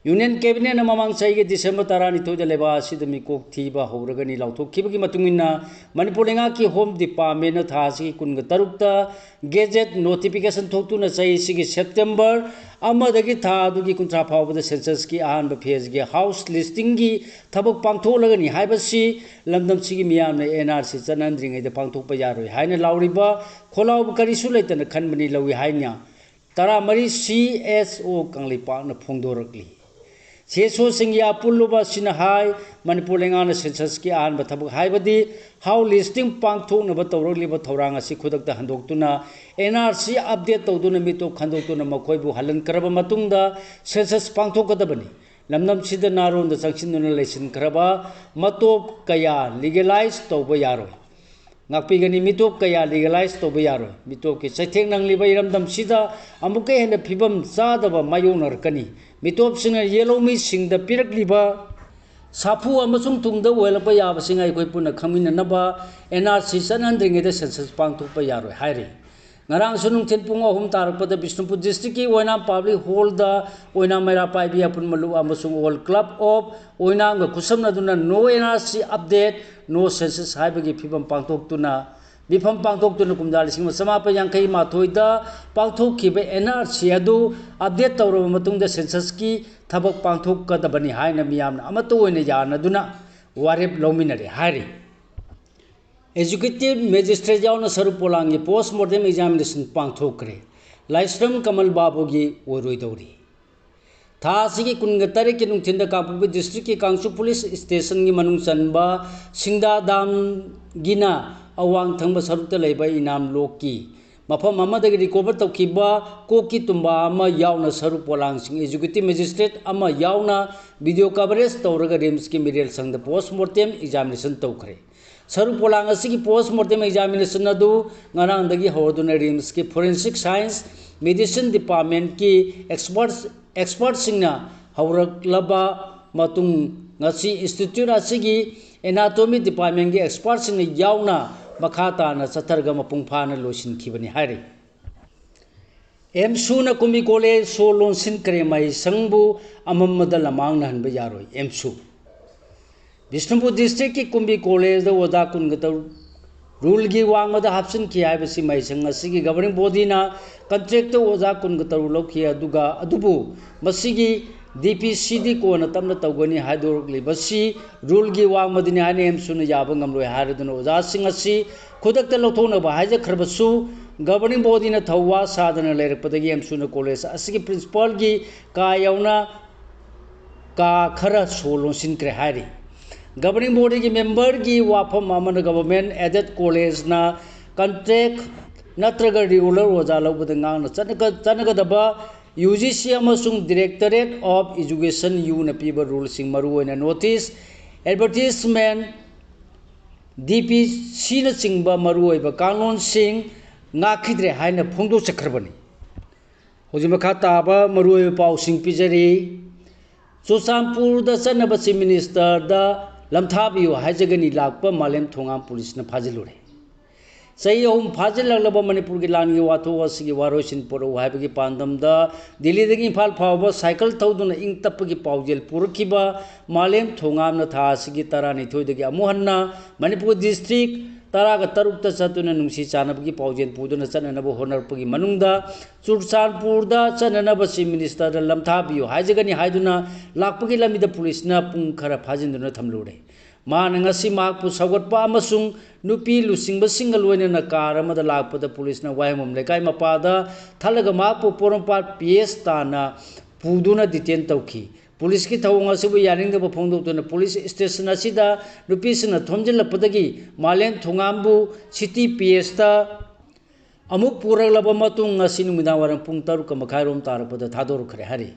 Union Cabinetꯅ ꯃꯃꯥꯡ ꯆꯍꯤꯒꯤ December ꯇꯔꯥꯅꯤꯊꯣꯏꯗ ꯂꯩꯕꯥꯛ ꯑꯁꯤꯗ ꯃꯤꯀꯣꯛ ꯊꯤꯕ ꯍꯧꯔꯒꯅꯤ ꯂꯥꯎꯊꯣꯛꯈꯤꯕꯒꯤ ꯃꯇꯨꯡ ꯏꯟꯅ, ꯃꯅꯤꯄꯨꯔ ꯂꯩꯉꯥꯛꯀꯤ Home Departmentꯅ ꯊꯥ ꯑꯁꯤꯒꯤ ꯀꯨꯟꯒ ꯇꯔꯨꯛꯇ Gazette notification ꯊꯣꯛꯇꯨꯅ ꯆꯍꯤ ꯑꯁꯤꯒꯤ September ꯑꯃꯗꯒꯤ ꯊꯥ ꯑꯗꯨꯒꯤ ꯀꯨꯟꯊ꯭ꯔꯥ ꯐꯥꯎꯕꯗ Censusꯀꯤ ꯑꯍꯥꯟꯕ phaseꯀꯤ house listingꯒꯤ ꯊꯕꯛ ꯄꯥꯡꯊꯣꯛꯂꯒꯅꯤ ꯍꯥꯏꯕꯁꯤ ꯂꯝꯗꯝꯁꯤꯒꯤ ꯃꯤꯌꯥꯝꯅ NRC ꯆꯠꯅꯍꯟꯗ꯭ꯔꯤꯉꯩꯗ ꯄꯥꯡꯊꯣꯛꯄ ꯌꯥꯔꯣꯏ ꯍꯥꯏꯅ ꯂꯥꯎꯔꯤꯕ ꯈꯣꯜꯂꯥꯎꯕ ꯀꯔꯤꯁꯨ ꯂꯩꯇꯅ ꯈꯟꯕꯅꯤ ꯂꯧꯏ ꯍꯥꯏꯅ ꯇꯔꯥꯃꯔꯤ CSO ꯀꯪꯂꯩꯄꯥꯛꯅ ꯐꯣꯡꯗꯣꯔꯛꯂꯤ꯫ CSOꯁꯤꯡꯒꯤ ꯑꯄꯨꯜꯂꯨꯕ ꯑꯁꯤꯅ ꯍꯥꯏ, ꯃꯅꯤꯄꯨꯔ ꯂꯩꯉꯥꯛꯅ Censusꯀꯤ ꯑꯍꯥꯟꯕ ꯊꯕꯛ ꯍꯥꯏꯕꯗꯤ house listing ꯄꯥꯡꯊꯣꯛꯅꯕ ꯇꯧꯔꯛꯂꯤꯕ ꯊꯧꯔꯥꯡ ꯑꯁꯤ ꯈꯨꯗꯛꯇ ꯍꯟꯗꯣꯛꯇꯨꯅ NRC update ꯇꯧꯗꯨꯅ ꯃꯤꯇꯣꯞ ꯈꯟꯗꯣꯛꯇꯨꯅ ꯃꯈꯣꯏꯕꯨ ꯍꯜꯍꯟꯈ꯭ꯔꯕ ꯃꯇꯨꯡꯗ Census ꯄꯥꯡꯊꯣꯛꯀꯗꯕꯅꯤ꯫ ꯂꯝꯗꯝꯁꯤꯗ ꯅꯥꯔꯣꯟꯗ ꯆꯪꯁꯤꯟꯗꯨꯅ ꯂꯩꯁꯤꯟꯈ꯭ꯔꯕ ꯃꯇꯣꯞ ꯀꯌꯥ legalize ꯇꯧꯕ ꯌꯥꯔꯣꯏ꯫ ꯉꯥꯛꯄꯤꯒꯅꯤ, ꯃꯤꯇꯣꯞ ꯀꯌꯥ legalize ꯇꯧꯕ ꯌꯥꯔꯣꯏ꯫ ꯃꯤꯇꯣꯞꯀꯤ ꯆꯩꯊꯦꯡ ꯅꯪꯂꯤꯕ ꯏꯔꯝꯗꯝꯁꯤꯗ ꯑꯃꯨꯛꯀ ꯍꯦꯟꯅ ꯐꯤꯕꯝ ꯆꯥꯗꯕ ꯃꯥꯌꯣꯛꯅꯔꯛꯀꯅꯤ꯫ ꯃꯤꯇꯣꯞꯁꯤꯡꯅ ꯌꯦꯜꯍꯧꯃꯤꯁꯤꯡꯗ ꯄꯤꯔꯛꯂꯤꯕ ꯁꯥꯐꯨ ꯑꯃꯁꯨꯡ ꯇꯨꯡꯗ ꯑꯣꯏꯍꯜꯂꯛꯄ ꯌꯥꯕꯁꯤꯡ ꯑꯩꯈꯣꯏ ꯄꯨꯟꯅ ꯈꯪꯃꯤꯟꯅꯅꯕ NRC ꯆꯠꯅꯍꯟꯗ꯭ꯔꯤꯉꯩꯗ Census ꯄꯥꯡꯊꯣꯛꯄ ꯌꯥꯔꯣꯏ ꯍꯥꯏꯔꯤ꯫ ꯉꯔꯥꯡꯁꯨ ꯅꯨꯡꯊꯤꯜ ꯄꯨꯡ ꯑꯍꯨꯝ ꯇꯥꯔꯛꯄꯗ ꯕꯤꯁꯅꯨꯄꯨꯔ districtꯀꯤ ꯑꯣꯏꯅꯥꯝ public hallꯗ ꯑꯣꯏꯅꯥꯝ ꯃꯩꯔꯥ ꯄꯥꯏꯕꯤ ꯑꯄꯨꯟꯕ ꯂꯨꯞ ꯑꯃꯁꯨꯡ All Club of ꯑꯣꯏꯅꯥꯝꯒ ꯈꯨꯠꯁꯝꯅꯗꯨꯅ No NRC update, No Census ꯍꯥꯏꯕꯒꯤ ꯐꯤꯕꯝ ꯄꯥꯡꯊꯣꯛꯇꯨꯅ, ꯃꯤꯐꯝ ꯄꯥꯡꯊꯣꯛꯇꯨꯅ ꯀꯨꯝꯖꯥ ꯂꯤꯁꯤꯡ ꯑꯃ ꯆꯃꯥꯄꯟ ꯌꯥꯡꯈꯩ ꯃꯥꯊꯣꯏꯗ ꯄꯥꯡꯊꯣꯛꯈꯤꯕ NRC ꯑꯗꯨ update ꯇꯧꯔꯕ ꯃꯇꯨꯡꯗ Censusꯀꯤ ꯊꯕꯛ ꯄꯥꯡꯊꯣꯛꯀꯗꯕꯅꯤ ꯍꯥꯏꯅ ꯃꯤꯌꯥꯝꯅ ꯑꯃꯠꯇ ꯑꯣꯏꯅ ꯌꯥꯅꯗꯨꯅ ꯋꯥꯔꯦꯞ ꯂꯧꯃꯤꯟꯅꯔꯦ ꯍꯥꯏꯔꯤ꯫ Executive Magistrate ꯌꯥꯎꯅ ꯁꯔꯨ ꯄꯣꯂꯥꯡꯒꯤ post mortem examination ꯄꯥꯡꯊꯣꯛꯈ꯭ꯔꯦ꯫ ꯂꯥꯏꯁ꯭ꯔꯝ ꯀꯃꯜ ꯕꯥꯕꯨꯒꯤ ꯑꯣꯏꯔꯣꯏꯗꯧꯔꯤ꯫ ꯊꯥ ꯑꯁꯤꯒꯤ ꯀꯨꯟꯒ ꯇꯔꯦꯠꯀꯤ ꯅꯨꯡꯊꯤꯟꯗ ꯀꯥꯡꯄꯣꯛꯄꯤ districtꯀꯤ ꯀꯥꯡꯁꯨ police stationꯒꯤ ꯃꯅꯨꯡ ꯆꯟꯕ ꯁꯤꯡꯗꯥ ꯗꯥꯝꯒꯤꯅ ꯑꯋꯥꯡ ꯊꯪꯕ ꯁꯔꯨꯛꯇ ꯂꯩꯕ ꯏꯅꯥꯝ ꯂꯣꯛꯀꯤ ꯃꯐꯝ ꯑꯃꯗꯒꯤ recover ꯇꯧꯈꯤꯕ ꯀꯣꯛꯀꯤ ꯇꯨꯝꯕꯥ ꯑꯃ ꯌꯥꯎꯅ ꯁꯔꯨ ꯄꯣꯂꯥꯡꯁꯤꯡ executive magistrate ꯑꯃ ꯌꯥꯎꯅ video coverage ꯇꯧꯔꯒ RIMSꯀꯤ ꯃꯤꯔꯦꯜ ꯁꯪꯗ post mortem examination ꯇꯧꯈ꯭ꯔꯦ꯫ ꯁꯔꯨ ꯄꯣꯂꯥꯡ ꯑꯁꯤꯒꯤ post mortem examination ꯑꯗꯨ ꯉꯔꯥꯡꯗꯒꯤ ꯍꯧꯔꯗꯨꯅ RIMSꯀꯤ forensic science medicine departmentꯀꯤ experts, expertꯁꯤꯡꯅ ꯍꯧꯔꯛꯂꯕ ꯃꯇꯨꯡ ꯉꯁꯤ institute ꯑꯁꯤꯒꯤ anatomy departmentꯀꯤ expertꯁꯤꯡꯅ ꯌꯥꯎꯅ ꯃꯈꯥ ꯇꯥꯅ ꯆꯠꯊꯔꯒ ꯃꯄꯨꯡ ꯐꯥꯅ ꯂꯣꯏꯁꯤꯟꯈꯤꯕꯅꯤ ꯍꯥꯏꯔꯤ꯫ ꯑꯦꯝꯁꯨꯅ ꯀꯨꯝꯕꯤ ꯀꯣꯂꯦꯖ ꯁꯣ ꯂꯣꯟꯁꯤꯟꯈ꯭ꯔꯦ꯫ ꯃꯍꯩꯁꯪꯕꯨ ꯑꯃꯝꯕꯗ ꯂꯃꯥꯡꯅꯍꯟꯕ ꯌꯥꯔꯣꯏ꯫ ꯑꯦꯝꯁꯨ꯫ ꯕꯤꯁꯅꯨꯄꯨꯔ ꯗꯤꯁꯇ꯭ꯔꯤꯛꯀꯤ ꯀꯨꯝꯕꯤ ꯀꯣꯂꯦꯖꯗ ꯑꯣꯖꯥ ꯀꯨꯟꯒ ꯇꯔꯨꯛ ꯔꯨꯜꯒꯤ ꯋꯥꯡꯃꯗ ꯍꯥꯞꯆꯤꯟꯈꯤ ꯍꯥꯏꯕꯁꯤ ꯃꯍꯩꯁꯪ ꯑꯁꯤꯒꯤ governing bodyꯅ contractꯇ ꯑꯣꯖꯥ ꯀꯨꯟꯒ ꯇꯔꯨꯛ ꯂꯧꯈꯤ꯫ ꯑꯗꯨꯒ ꯑꯗꯨꯕꯨ ꯃꯁꯤꯒꯤ DPCꯗꯤ ꯀꯣꯟꯅ ꯇꯞꯅ ꯇꯧꯒꯅꯤ ꯍꯥꯏꯗꯣꯔꯛꯂꯤꯕꯁꯤ ꯔꯨꯜꯒꯤ ꯋꯥꯡꯃꯗꯅꯤ ꯍꯥꯏꯅ ꯑꯦꯝꯁꯨꯅ ꯌꯥꯕ ꯉꯝꯂꯣꯏ ꯍꯥꯏꯔꯗꯨꯅ ꯑꯣꯖꯥꯁꯤꯡ ꯑꯁꯤ ꯈꯨꯗꯛꯇ ꯂꯧꯊꯣꯛꯅꯕ ꯍꯥꯏꯖꯈ꯭ꯔꯕꯁꯨ, governing bodyꯅ ꯊꯧꯋꯥ ꯁꯥꯗꯅ ꯂꯩꯔꯛꯄꯗꯒꯤ ꯑꯦꯝꯁꯨꯅ ꯀꯣꯂꯦꯖ ꯑꯁꯤꯒꯤ principalꯒꯤ ꯀꯥ ꯌꯥꯎꯅ ꯀꯥ ꯈꯔ ꯁꯣ ꯂꯣꯟꯁꯤꯟꯈ꯭ꯔꯦ ꯍꯥꯏꯔꯤ꯫ Governing bodyꯒꯤ memberꯒꯤ ꯋꯥꯐꯝ ꯑꯃꯅ government aided collegeꯅ contract ꯅꯠꯇ꯭ꯔꯒ regular ꯑꯣꯖꯥ ꯂꯧꯕꯗ ꯉꯥꯡꯅ ꯆꯠꯅꯒ-, ꯆꯠꯅꯒꯗꯕ UGC ꯑꯃꯁꯨꯡ Directorate of Education, ꯌꯨꯅ ꯄꯤꯕ ꯔꯨꯜꯁꯤꯡ, ꯃꯔꯨꯑꯣꯏꯅ notice, advertisement, DPCꯅꯆꯤꯡꯕ ꯃꯔꯨꯑꯣꯏꯕ ꯀꯥꯡꯂꯣꯟꯁꯤꯡ ꯉꯥꯛꯈꯤꯗ꯭ꯔꯦ ꯍꯥꯏꯅ ꯐꯣꯡꯗꯣꯛꯆꯈ꯭ꯔꯕꯅꯤ꯫ ꯍꯧꯖꯤꯛ ꯃꯈꯥ ꯇꯥꯕ ꯃꯔꯨꯑꯣꯏꯕ ꯄꯥꯎꯁꯤꯡ ꯄꯤꯖꯔꯤ꯫ ꯆꯨꯔꯆꯥꯟꯄꯨꯔꯗ ꯆꯠꯅꯕ Chief Ministerꯗ ꯂꯝꯊꯥꯕꯤꯌꯨ ꯍꯥꯏꯖꯒꯅꯤ ꯂꯥꯛꯄ ꯃꯥꯂꯦꯝ ꯊꯣꯉꯥꯝ ꯄꯨꯂꯤꯁꯅ ꯐꯥꯖꯤꯜꯂꯨꯔꯦ꯫ ꯆꯍꯤ ꯑꯍꯨꯝ ꯐꯥꯖꯤꯜꯂꯛꯂꯕ ꯃꯅꯤꯄꯨꯔꯒꯤ ꯂꯥꯟꯒꯤ ꯋꯥꯊꯣꯛ ꯑꯁꯤꯒꯤ ꯋꯥꯔꯣꯏꯁꯤꯟ ꯄꯨꯔꯛꯎ ꯍꯥꯏꯕꯒꯤ ꯄꯥꯟꯗꯝꯗ ꯗꯤꯜꯂꯤꯗꯒꯤ ꯏꯝꯐꯥꯜ ꯐꯥꯎꯕ ꯁꯥꯏꯀꯜ ꯊꯧꯗꯨꯅ ꯏꯪ ꯇꯞꯄꯒꯤ ꯄꯥꯎꯖꯦꯜ ꯄꯨꯔꯛꯈꯤꯕ ꯃꯥꯂꯦꯝ ꯊꯣꯉꯥꯝꯅ ꯊꯥ ꯑꯁꯤꯒꯤ ꯇꯔꯥꯅꯤꯊꯣꯏꯗꯒꯤ ꯑꯃꯨꯛ ꯍꯟꯅ ꯃꯅꯤꯄꯨꯔ ꯗꯤꯁꯇ꯭ꯔꯤꯛ ꯇꯔꯥꯒ ꯇꯔꯨꯛꯇ ꯆꯠꯇꯨꯅ ꯅꯨꯡꯁꯤ ꯆꯥꯟꯅꯕꯒꯤ ꯄꯥꯎꯖꯦꯜ ꯄꯨꯗꯨꯅ ꯆꯠꯅꯅꯕ ꯍꯣꯠꯅꯔꯛꯄꯒꯤ ꯃꯅꯨꯡꯗ ꯆꯨꯔꯆꯥꯟꯄꯨꯔꯗ ꯆꯠꯅꯅꯕ Chief Ministerꯗ ꯂꯝꯊꯥꯕꯤꯌꯨ ꯍꯥꯏꯖꯒꯅꯤ ꯍꯥꯏꯗꯨꯅ ꯂꯥꯛꯄꯒꯤ ꯂꯝꯕꯤꯗ ꯄꯨꯂꯤꯁꯅ ꯄꯨꯡ ꯈꯔ ꯐꯥꯖꯤꯟꯗꯨꯅ ꯊꯝꯂꯨꯔꯦ꯫ ꯃꯍꯥꯛꯅ ꯉꯁꯤ ꯃꯍꯥꯛꯄꯨ ꯁꯧꯒꯠꯄ ꯑꯃꯁꯨꯡ ꯅꯨꯄꯤ ꯂꯨꯆꯤꯡꯕꯁꯤꯡꯒ ꯂꯣꯏꯅꯅ ꯀꯥꯔ ꯑꯃꯗ ꯂꯥꯛꯄꯗ ꯄꯨꯂꯤꯁꯅ ꯋꯥꯍꯦꯡꯕꯝ ꯂꯩꯀꯥꯏ ꯃꯄꯥꯗ ꯊꯠꯂꯒ ꯃꯍꯥꯛꯄꯨ ꯄꯣꯔꯣꯝꯄꯥꯠ PS ꯇꯥꯟꯅ ꯄꯨꯗꯨꯅ detain ꯇꯧꯈꯤ꯫ ꯄꯨꯂꯤꯁꯀꯤ ꯊꯧꯑꯣꯡ ꯑꯁꯤꯕꯨ ꯌꯥꯅꯤꯡꯗꯕ ꯐꯣꯡꯗꯣꯛꯇꯨꯅ ꯄꯨꯂꯤꯁ station ꯑꯁꯤꯗ ꯅꯨꯄꯤꯁꯤꯡꯅ ꯊꯣꯝꯖꯤꯜꯂꯛꯄꯗꯒꯤ ꯃꯥꯂꯦꯝ ꯊꯣꯉꯥꯝꯕꯨ City PSꯇ ꯑꯃꯨꯛ ꯄꯨꯔꯛꯂꯕ ꯃꯇꯨꯡ ꯉꯁꯤ ꯅꯨꯃꯤꯗꯥꯡ ꯋꯥꯏꯔꯝ ꯄꯨꯡ ꯇꯔꯨꯛꯀ ꯃꯈꯥꯏꯔꯣꯝ ꯇꯥꯔꯛꯄꯗ ꯊꯥꯗꯣꯔꯛꯈ꯭ꯔꯦ ꯍꯥꯏꯔꯤ꯫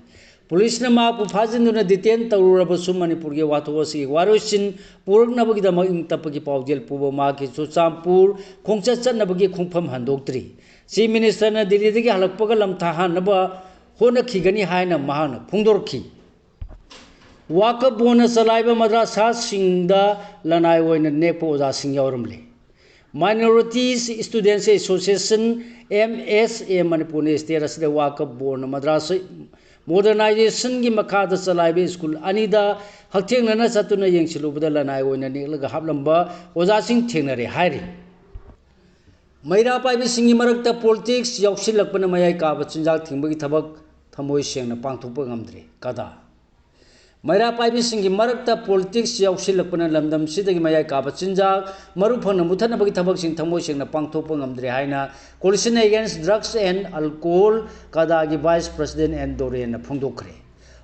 ꯄꯨꯂꯤꯁꯅ ꯃꯍꯥꯛꯄꯨ ꯐꯥꯖꯤꯟꯗꯨꯅ detain ꯇꯧꯔꯨꯔꯕꯁꯨ ꯃꯅꯤꯄꯨꯔꯒꯤ ꯋꯥꯊꯣꯛ ꯑꯁꯤꯒꯤ ꯋꯥꯔꯣꯏꯁꯤꯟ ꯄꯨꯔꯛꯅꯕꯒꯤꯗꯃꯛ ꯏꯪ ꯇꯞꯄꯒꯤ ꯄꯥꯎꯖꯦꯜ ꯄꯨꯕ ꯃꯍꯥꯛꯀꯤ ꯆꯨꯔꯆꯥꯟꯄꯨꯔ ꯈꯣꯡꯆꯠ ꯆꯠꯅꯕꯒꯤ ꯈꯣꯡꯐꯝ ꯍꯟꯗꯣꯛꯇ꯭ꯔꯤ꯫ Chief Ministerꯅ ꯗꯤꯜꯂꯤꯗꯒꯤ ꯍꯜꯂꯛꯄꯒ ꯂꯝꯊꯥꯍꯟꯅꯕ ꯍꯣꯠꯅꯈꯤꯒꯅꯤ ꯍꯥꯏꯅ ꯃꯍꯥꯛꯅ ꯐꯣꯡꯗꯣꯔꯛꯈꯤ꯫ ꯋꯥꯀꯐ ꯕꯣꯔꯗꯅ ꯆꯂꯥꯏꯕ ꯃꯗ꯭ꯔꯁꯥꯁꯤꯡꯗ ꯂꯅꯥꯏ ꯑꯣꯏꯅ ꯅꯦꯛꯄ ꯑꯣꯖꯥꯁꯤꯡ ꯌꯥꯎꯔꯝꯂꯦ꯫ Minorities Students Association, M S A, ꯃꯅꯤꯄꯨꯔꯅ state ꯑꯁꯤꯗ ꯋꯥꯀꯞ ꯕꯣꯔꯗꯅ ꯃꯗ꯭ꯔꯥꯁ ꯃꯣꯗꯔꯅꯥꯏꯖꯦꯁꯟꯒꯤ ꯃꯈꯥꯗ ꯆꯂꯥꯏꯕ ꯁ꯭ꯀꯨꯜ ꯑꯅꯤꯗ ꯍꯛꯊꯦꯡꯅꯅ ꯆꯠꯇꯨꯅ ꯌꯦꯡꯁꯤꯜꯂꯨꯕꯗ ꯂꯅꯥꯏ ꯑꯣꯏꯅ ꯅꯦꯛꯂꯒ ꯍꯥꯞꯂꯝꯕ ꯑꯣꯖꯥꯁꯤꯡ ꯊꯦꯡꯅꯔꯦ ꯍꯥꯏꯔꯤ꯫ ꯃꯩꯔꯥ ꯄꯥꯏꯕꯤꯁꯤꯡꯒꯤ ꯃꯔꯛꯇ politics ꯌꯥꯎꯁꯤꯜꯂꯛꯄꯅ ꯃꯌꯥꯏ ꯀꯥꯕ ꯆꯤꯟꯖꯥꯛ ꯊꯤꯡꯕꯒꯤ ꯊꯕꯛ ꯊꯃꯣꯏ ꯁꯦꯡꯅ ꯄꯥꯡꯊꯣꯛꯄ ꯉꯝꯗ꯭ꯔꯦ꯫ ꯀꯗꯥ꯫ ꯃꯩꯔꯥ ꯄꯥꯏꯕꯤꯁꯤꯡꯒꯤ ꯃꯔꯛꯇ politics ꯌꯥꯎꯁꯤꯜꯂꯛꯄꯅ ꯂꯝꯗꯝꯁꯤꯗꯒꯤ ꯃꯌꯥꯏ ꯀꯥꯕ ꯆꯤꯟꯖꯥꯛ ꯃꯔꯨ ꯐꯪꯅ ꯃꯨꯊꯠꯅꯕꯒꯤ ꯊꯕꯛꯁꯤꯡ ꯊꯃꯣꯏ ꯁꯦꯡꯅ ꯄꯥꯡꯊꯣꯛꯄ ꯉꯝꯗ꯭ꯔꯦ ꯍꯥꯏꯅ Coalition Against Drugs and Alcohol, ꯀꯗꯥꯒꯤ vice president ꯑꯦꯟ ꯗꯣꯔꯦꯟꯅ ꯐꯣꯡꯗꯣꯛꯈ꯭ꯔꯦ꯫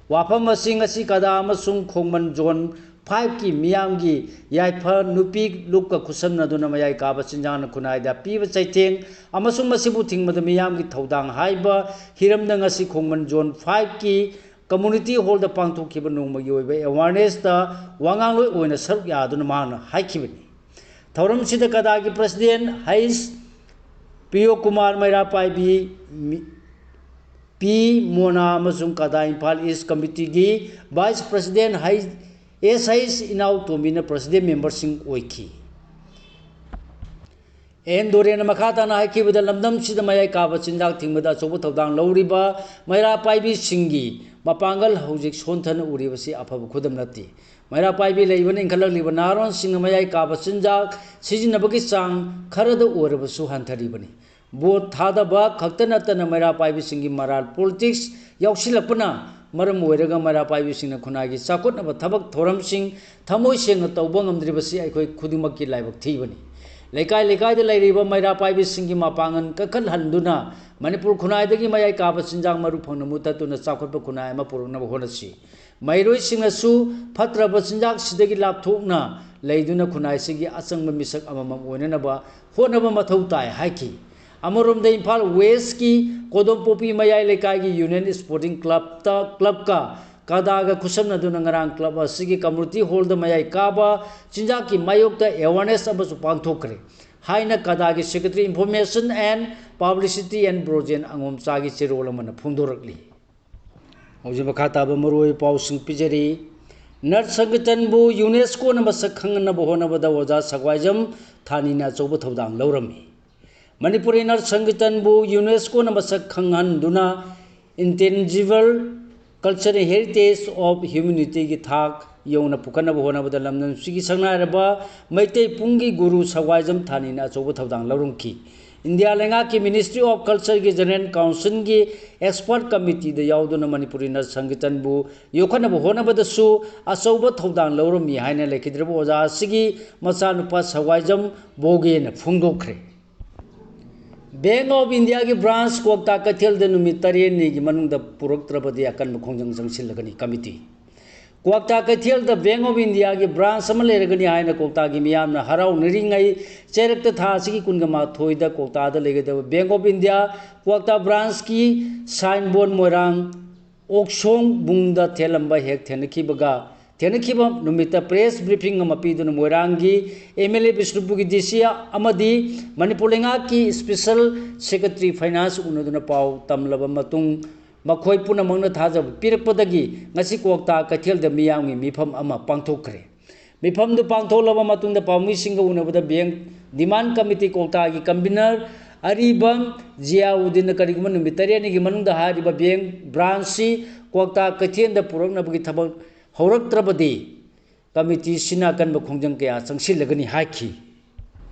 ꯋꯥꯐꯝ ꯑꯁꯤ ꯉꯁꯤ ꯀꯗꯥ ꯑꯃꯁꯨꯡ ꯈꯣꯡꯃꯟ zone five ꯀꯤ ꯃꯤꯌꯥꯝꯒꯤ ꯌꯥꯏꯐ ꯅꯨꯄꯤ ꯂꯨꯞꯀ ꯈꯨꯠꯁꯝꯅꯗꯨꯅ ꯃꯌꯥꯏ ꯀꯥꯕ ꯆꯤꯟꯖꯥꯛꯅ ꯈꯨꯟꯅꯥꯏꯗ ꯄꯤꯕ ꯆꯩꯊꯦꯡ ꯑꯃꯁꯨꯡ ꯃꯁꯤꯕꯨ ꯊꯤꯡꯕꯗ ꯃꯤꯌꯥꯝꯒꯤ ꯊꯧꯗꯥꯡ ꯍꯥꯏꯕ ꯍꯤꯔꯝꯗ ꯉꯁꯤ ꯈꯣꯡꯃꯟ zone five ꯀꯤ community hall ꯗ ꯄꯥꯡꯊꯣꯛꯈꯤꯕ ꯅꯣꯡꯃꯒꯤ ꯑꯣꯏꯕ awareness ꯇ ꯋꯥꯉꯥꯡꯂꯣꯏ ꯑꯣꯏꯅ ꯁꯔꯨꯛ ꯌꯥꯗꯨꯅ ꯃꯍꯥꯛꯅ ꯍꯥꯏꯈꯤꯕꯅꯤ꯫ ꯊꯧꯔꯝꯁꯤꯗ ꯀꯗꯥꯒꯤ president ꯍꯩꯁ ꯄ꯭ꯔꯤꯌꯣ ꯀꯨꯃꯥꯔ, ꯃꯩꯔꯥ ꯄꯥꯏꯕꯤ ꯃꯤ-, ꯄꯤ ꯃꯣꯅꯥ ꯑꯃꯁꯨꯡ ꯀꯗꯥ ꯏꯝꯐꯥꯜ East committee ꯒꯤ vice president ꯍꯩ-, ꯑꯦꯁ ꯍꯩꯁ ꯏꯅꯥꯎꯇꯣꯝꯕꯤꯅ president member ꯁꯤꯡ ꯑꯣꯏꯈꯤ꯫ ꯑꯦꯟ ꯗꯣꯔꯦꯟꯅ ꯃꯈꯥ ꯇꯥꯅ ꯍꯥꯏꯈꯤꯕꯗ, ꯂꯝꯗꯝꯁꯤꯗ ꯃꯌꯥꯏ ꯀꯥꯕ ꯆꯤꯟꯖꯥꯛ ꯊꯤꯡꯕꯗ ꯑꯆꯧꯕ ꯊꯧꯗꯥꯡ ꯂꯧꯔꯤꯕ ꯃꯩꯔꯥ ꯄꯥꯏꯕꯤꯁꯤꯡꯒꯤ ꯃꯄꯥꯡꯒꯜ ꯍꯧꯖꯤꯛ ꯁꯣꯟꯊꯅ ꯎꯔꯤꯕꯁꯤ ꯑꯐꯕ ꯈꯨꯗꯝ ꯅꯠꯇꯦ꯫ ꯃꯩꯔꯥ ꯄꯥꯏꯕꯤ ꯂꯩꯕꯅ ꯏꯟꯈꯠꯂꯛꯂꯤꯕ ꯅꯍꯥꯔꯣꯟꯁꯤꯡꯅ ꯃꯌꯥꯏ ꯀꯥꯕ ꯆꯤꯟꯖꯥꯛ ꯁꯤꯖꯤꯟꯅꯕꯒꯤ ꯆꯥꯡ ꯈꯔꯗ ꯑꯣꯏꯔꯕꯁꯨ ꯍꯟꯊꯔꯤꯕꯅꯤ꯫ ꯚꯣꯠ ꯊꯥꯗꯕ ꯈꯛꯇ ꯅꯠꯇꯅ ꯃꯩꯔꯥ ꯄꯥꯏꯕꯤꯁꯤꯡꯒꯤ ꯃꯔꯥꯜ politics ꯌꯥꯎꯁꯤꯜꯂꯛꯄꯅ ꯃꯔꯝ ꯑꯣꯏꯔꯒ ꯃꯩꯔꯥ ꯄꯥꯏꯕꯤꯁꯤꯡꯅ ꯈꯨꯟꯅꯥꯏꯒꯤ ꯆꯥꯎꯈꯠꯅꯕ ꯊꯕꯛ ꯊꯧꯔꯝꯁꯤꯡ ꯊꯃꯣꯏ ꯁꯦꯡꯅ ꯇꯧꯕ ꯉꯝꯗ꯭ꯔꯤꯕꯁꯤ ꯑꯩꯈꯣꯏ ꯈꯨꯗꯤꯡꯃꯛꯀꯤ ꯂꯥꯏꯕꯛ ꯊꯤꯕꯅꯤ꯫ ꯂꯩꯀꯥꯏ ꯂꯩꯀꯥꯏꯗ ꯂꯩꯔꯤꯕ ꯃꯩꯔꯥ ꯄꯥꯏꯕꯤꯁꯤꯡꯒꯤ ꯃꯄꯥꯡꯒꯜ ꯀꯟꯈꯠꯍꯟꯗꯨꯅ ꯃꯅꯤꯄꯨꯔ ꯈꯨꯟꯅꯥꯏꯗꯒꯤ ꯃꯌꯥꯏ ꯀꯥꯕ ꯆꯤꯟꯖꯥꯛ ꯃꯔꯨ ꯐꯪꯅ ꯃꯨꯊꯠꯇꯨꯅ ꯆꯥꯎꯈꯠꯄ ꯈꯨꯟꯅꯥꯏ ꯑꯃ ꯄꯨꯔꯛꯅꯕ ꯍꯣꯠꯅꯁꯤ꯫ ꯃꯍꯩꯔꯣꯏꯁꯤꯡꯅꯁꯨ ꯐꯠꯇ꯭ꯔꯕ ꯆꯤꯟꯖꯥꯛꯁꯤꯗꯒꯤ ꯂꯥꯞꯊꯣꯛꯅ ꯂꯩꯗꯨꯅ ꯈꯨꯟꯅꯥꯏꯁꯤꯒꯤ ꯑꯆꯪꯕ ꯃꯤꯁꯛ ꯑꯃꯃꯝ ꯑꯣꯏꯅꯅꯕ ꯍꯣꯠꯅꯕ ꯃꯊꯧ ꯇꯥꯏ ꯍꯥꯏꯈꯤ꯫ ꯑꯃꯔꯣꯝꯗ ꯏꯝꯐꯥꯜ West ꯀꯤ ꯀꯣꯗꯣꯝꯄꯣꯛꯄꯤ ꯃꯌꯥꯏ ꯂꯩꯀꯥꯏꯒꯤ Union Sporting Club ꯇ, club ꯀ ꯀꯗꯥꯒ ꯈꯨꯠꯁꯝꯅꯗꯨꯅ ꯉꯔꯥꯡ club ꯑꯁꯤꯒꯤ community hall ꯗ ꯃꯌꯥꯏ ꯀꯥꯕ ꯆꯤꯟꯖꯥꯛꯀꯤ ꯃꯥꯌꯣꯛꯇ awareness ꯑꯃꯁꯨ ꯄꯥꯡꯊꯣꯛꯈ꯭ꯔꯦ ꯍꯥꯏꯅ ꯀꯗꯥꯒꯤ Secretary Information and Publicity N Brojen ꯑꯉꯣꯝꯆꯥꯒꯤ ꯆꯦꯔꯣꯜ ꯑꯃꯅ ꯐꯣꯡꯗꯣꯔꯛꯂꯤ꯫ ꯍꯧꯖꯤꯛ ꯃꯈꯥ ꯇꯥꯕ ꯃꯔꯨꯑꯣꯏꯕ ꯄꯥꯎꯁꯤꯡ ꯄꯤꯖꯔꯤ꯫ ꯅꯠ ꯁꯪꯀꯤꯔꯇꯟꯕꯨ ꯌꯨꯅꯦꯁꯀꯣꯅ ꯃꯁꯛ ꯈꯪꯍꯟꯅꯕ ꯍꯣꯠꯅꯕꯗ ꯑꯣꯖꯥ ꯁꯒ꯭ꯋꯥꯏꯖꯝ ꯊꯥꯅꯤꯅ ꯑꯆꯧꯕ ꯊꯧꯗꯥꯡ ꯂꯧꯔꯝꯃꯤ꯫ ꯃꯅꯤꯄꯨꯔꯤ ꯅꯠ ꯁꯪꯀꯤꯔꯇꯟꯕꯨ ꯌꯨꯅꯦꯁꯀꯣꯅ ꯃꯁꯛ ꯈꯪꯍꯟꯗꯨꯅ Intangible Cultural Heritage of Humanityꯒꯤ ꯊꯥꯛ ꯌꯧꯅ ꯄꯨꯈꯠꯅꯕ ꯍꯣꯠꯅꯕꯗ ꯂꯝꯗꯝꯁꯤꯒꯤ ꯁꯛꯅꯥꯏꯔꯕ ꯃꯩꯇꯩ ꯄꯨꯝꯒꯤ ꯒꯨꯔꯨ ꯁꯒ꯭ꯋꯥꯏꯖꯝ ꯊꯥꯅꯤꯅ ꯑꯆꯧꯕ ꯊꯧꯗꯥꯡ ꯂꯧꯔꯝꯈꯤ꯫ ꯏꯟꯗꯤꯌꯥ ꯂꯩꯉꯥꯛꯀꯤ Ministry of Cultureꯒꯤ General Councilꯒꯤ expert committeeꯗ ꯌꯥꯎꯗꯨꯅ ꯃꯅꯤꯄꯨꯔꯤ ꯅꯠ ꯁꯪꯀꯤꯔꯇꯟꯕꯨ ꯌꯣꯛꯈꯠꯅꯕ ꯍꯣꯠꯅꯕꯗꯁꯨ ꯑꯆꯧꯕ ꯊꯧꯗꯥꯡ ꯂꯧꯔꯝꯃꯤ ꯍꯥꯏꯅ ꯂꯩꯈꯤꯗ꯭ꯔꯕ ꯑꯣꯖꯥ ꯑꯁꯤꯒꯤ ꯃꯆꯥꯅꯨꯄꯥ ꯁꯒ꯭ꯋꯥꯏꯖꯝ ꯕꯣꯒꯦꯅ ꯐꯣꯡꯗꯣꯛꯈ꯭ꯔꯦ꯫ Bank of Indiaꯒꯤ branch ꯀ꯭ꯋꯥꯛꯇꯥ ꯀꯩꯊꯦꯜꯗ ꯅꯨꯃꯤꯠ ꯇꯔꯦꯠꯅꯤꯒꯤ ꯃꯅꯨꯡꯗ ꯄꯨꯔꯛꯇ꯭ꯔꯕꯗꯤ ꯑꯀꯟꯕ ꯈꯣꯡꯖꯪ ꯆꯪꯁꯤꯜꯂꯒꯅꯤ꯫ Committee꯫ ꯀ꯭ꯋꯥꯛꯇꯥ ꯀꯩꯊꯦꯜꯗ Bank of Indiaꯒꯤ branch ꯑꯃ ꯂꯩꯔꯒꯅꯤ ꯍꯥꯏꯅ ꯀ꯭ꯋꯥꯛꯇꯥꯒꯤ ꯃꯤꯌꯥꯝꯅ ꯍꯔꯥꯎꯅꯔꯤꯉꯩ ꯆꯩꯔꯛꯇ ꯊꯥ ꯑꯁꯤꯒꯤ ꯀꯨꯟꯒ ꯃꯥꯊꯣꯏꯗ ꯀ꯭ꯋꯥꯛꯇꯥꯗ ꯂꯩꯒꯗꯕ Bank of India ꯀ꯭ꯋꯥꯛꯇꯥ branchꯀꯤ signboard ꯃꯣꯏꯔꯥꯡ ꯑꯣꯛꯁꯣꯡ ꯕꯨꯡꯗ ꯊꯦꯠꯂꯝꯕ ꯍꯦꯛ ꯊꯦꯡꯅꯈꯤꯕꯒ, ꯊꯦꯡꯅꯈꯤꯕ ꯅꯨꯃꯤꯠꯇ press briefing ꯑꯃ ꯄꯤꯗꯨꯅ ꯃꯣꯏꯔꯥꯡꯒꯤ MLA ꯕꯤꯁꯅꯨꯄꯨꯔꯒꯤ DC ꯑꯃꯗꯤ ꯃꯅꯤꯄꯨꯔ ꯂꯩꯉꯥꯛꯀꯤ Special Secretary Finance ꯎꯅꯗꯨꯅ ꯄꯥꯎ ꯇꯝꯂꯕ ꯃꯇꯨꯡ, ꯃꯈꯣꯏ ꯄꯨꯝꯅꯃꯛꯅ ꯊꯥꯖꯕ ꯄꯤꯔꯛꯄꯗꯒꯤ ꯉꯁꯤ ꯀ꯭ꯋꯥꯛꯇꯥ ꯀꯩꯊꯦꯜꯗ ꯃꯤꯌꯥꯝꯒꯤ ꯃꯤꯐꯝ ꯑꯃ ꯄꯥꯡꯊꯣꯛꯈ꯭ꯔꯦ꯫ ꯃꯤꯐꯝꯗꯨ ꯄꯥꯡꯊꯣꯛꯂꯕ ꯃꯇꯨꯡꯗ ꯄꯥꯎꯃꯤꯁꯤꯡꯒ ꯎꯅꯕꯗ bank demand committee ꯀ꯭ꯋꯥꯛꯇꯥꯒꯤ convener ꯑꯔꯤꯕꯝ ꯖꯤꯌꯥꯎꯗꯤꯟꯅ ꯀꯔꯤꯒꯨꯝꯕ ꯅꯨꯃꯤꯠ ꯇꯔꯦꯠꯅꯤꯒꯤ ꯃꯅꯨꯡꯗ ꯍꯥꯏꯔꯤꯕ bank branchꯁꯤ ꯀ꯭ꯋꯥꯛꯇꯥ ꯀꯩꯊꯦꯜꯗ ꯄꯨꯔꯛꯅꯕꯒꯤ ꯊꯕꯛ ꯍꯧꯔꯛꯇ꯭ꯔꯕꯗꯤ committeeꯁꯤꯅ ꯑꯀꯟꯕ ꯈꯣꯡꯖꯪ ꯀꯌꯥ ꯆꯪꯁꯤꯜꯂꯒꯅꯤ ꯍꯥꯏꯈꯤ꯫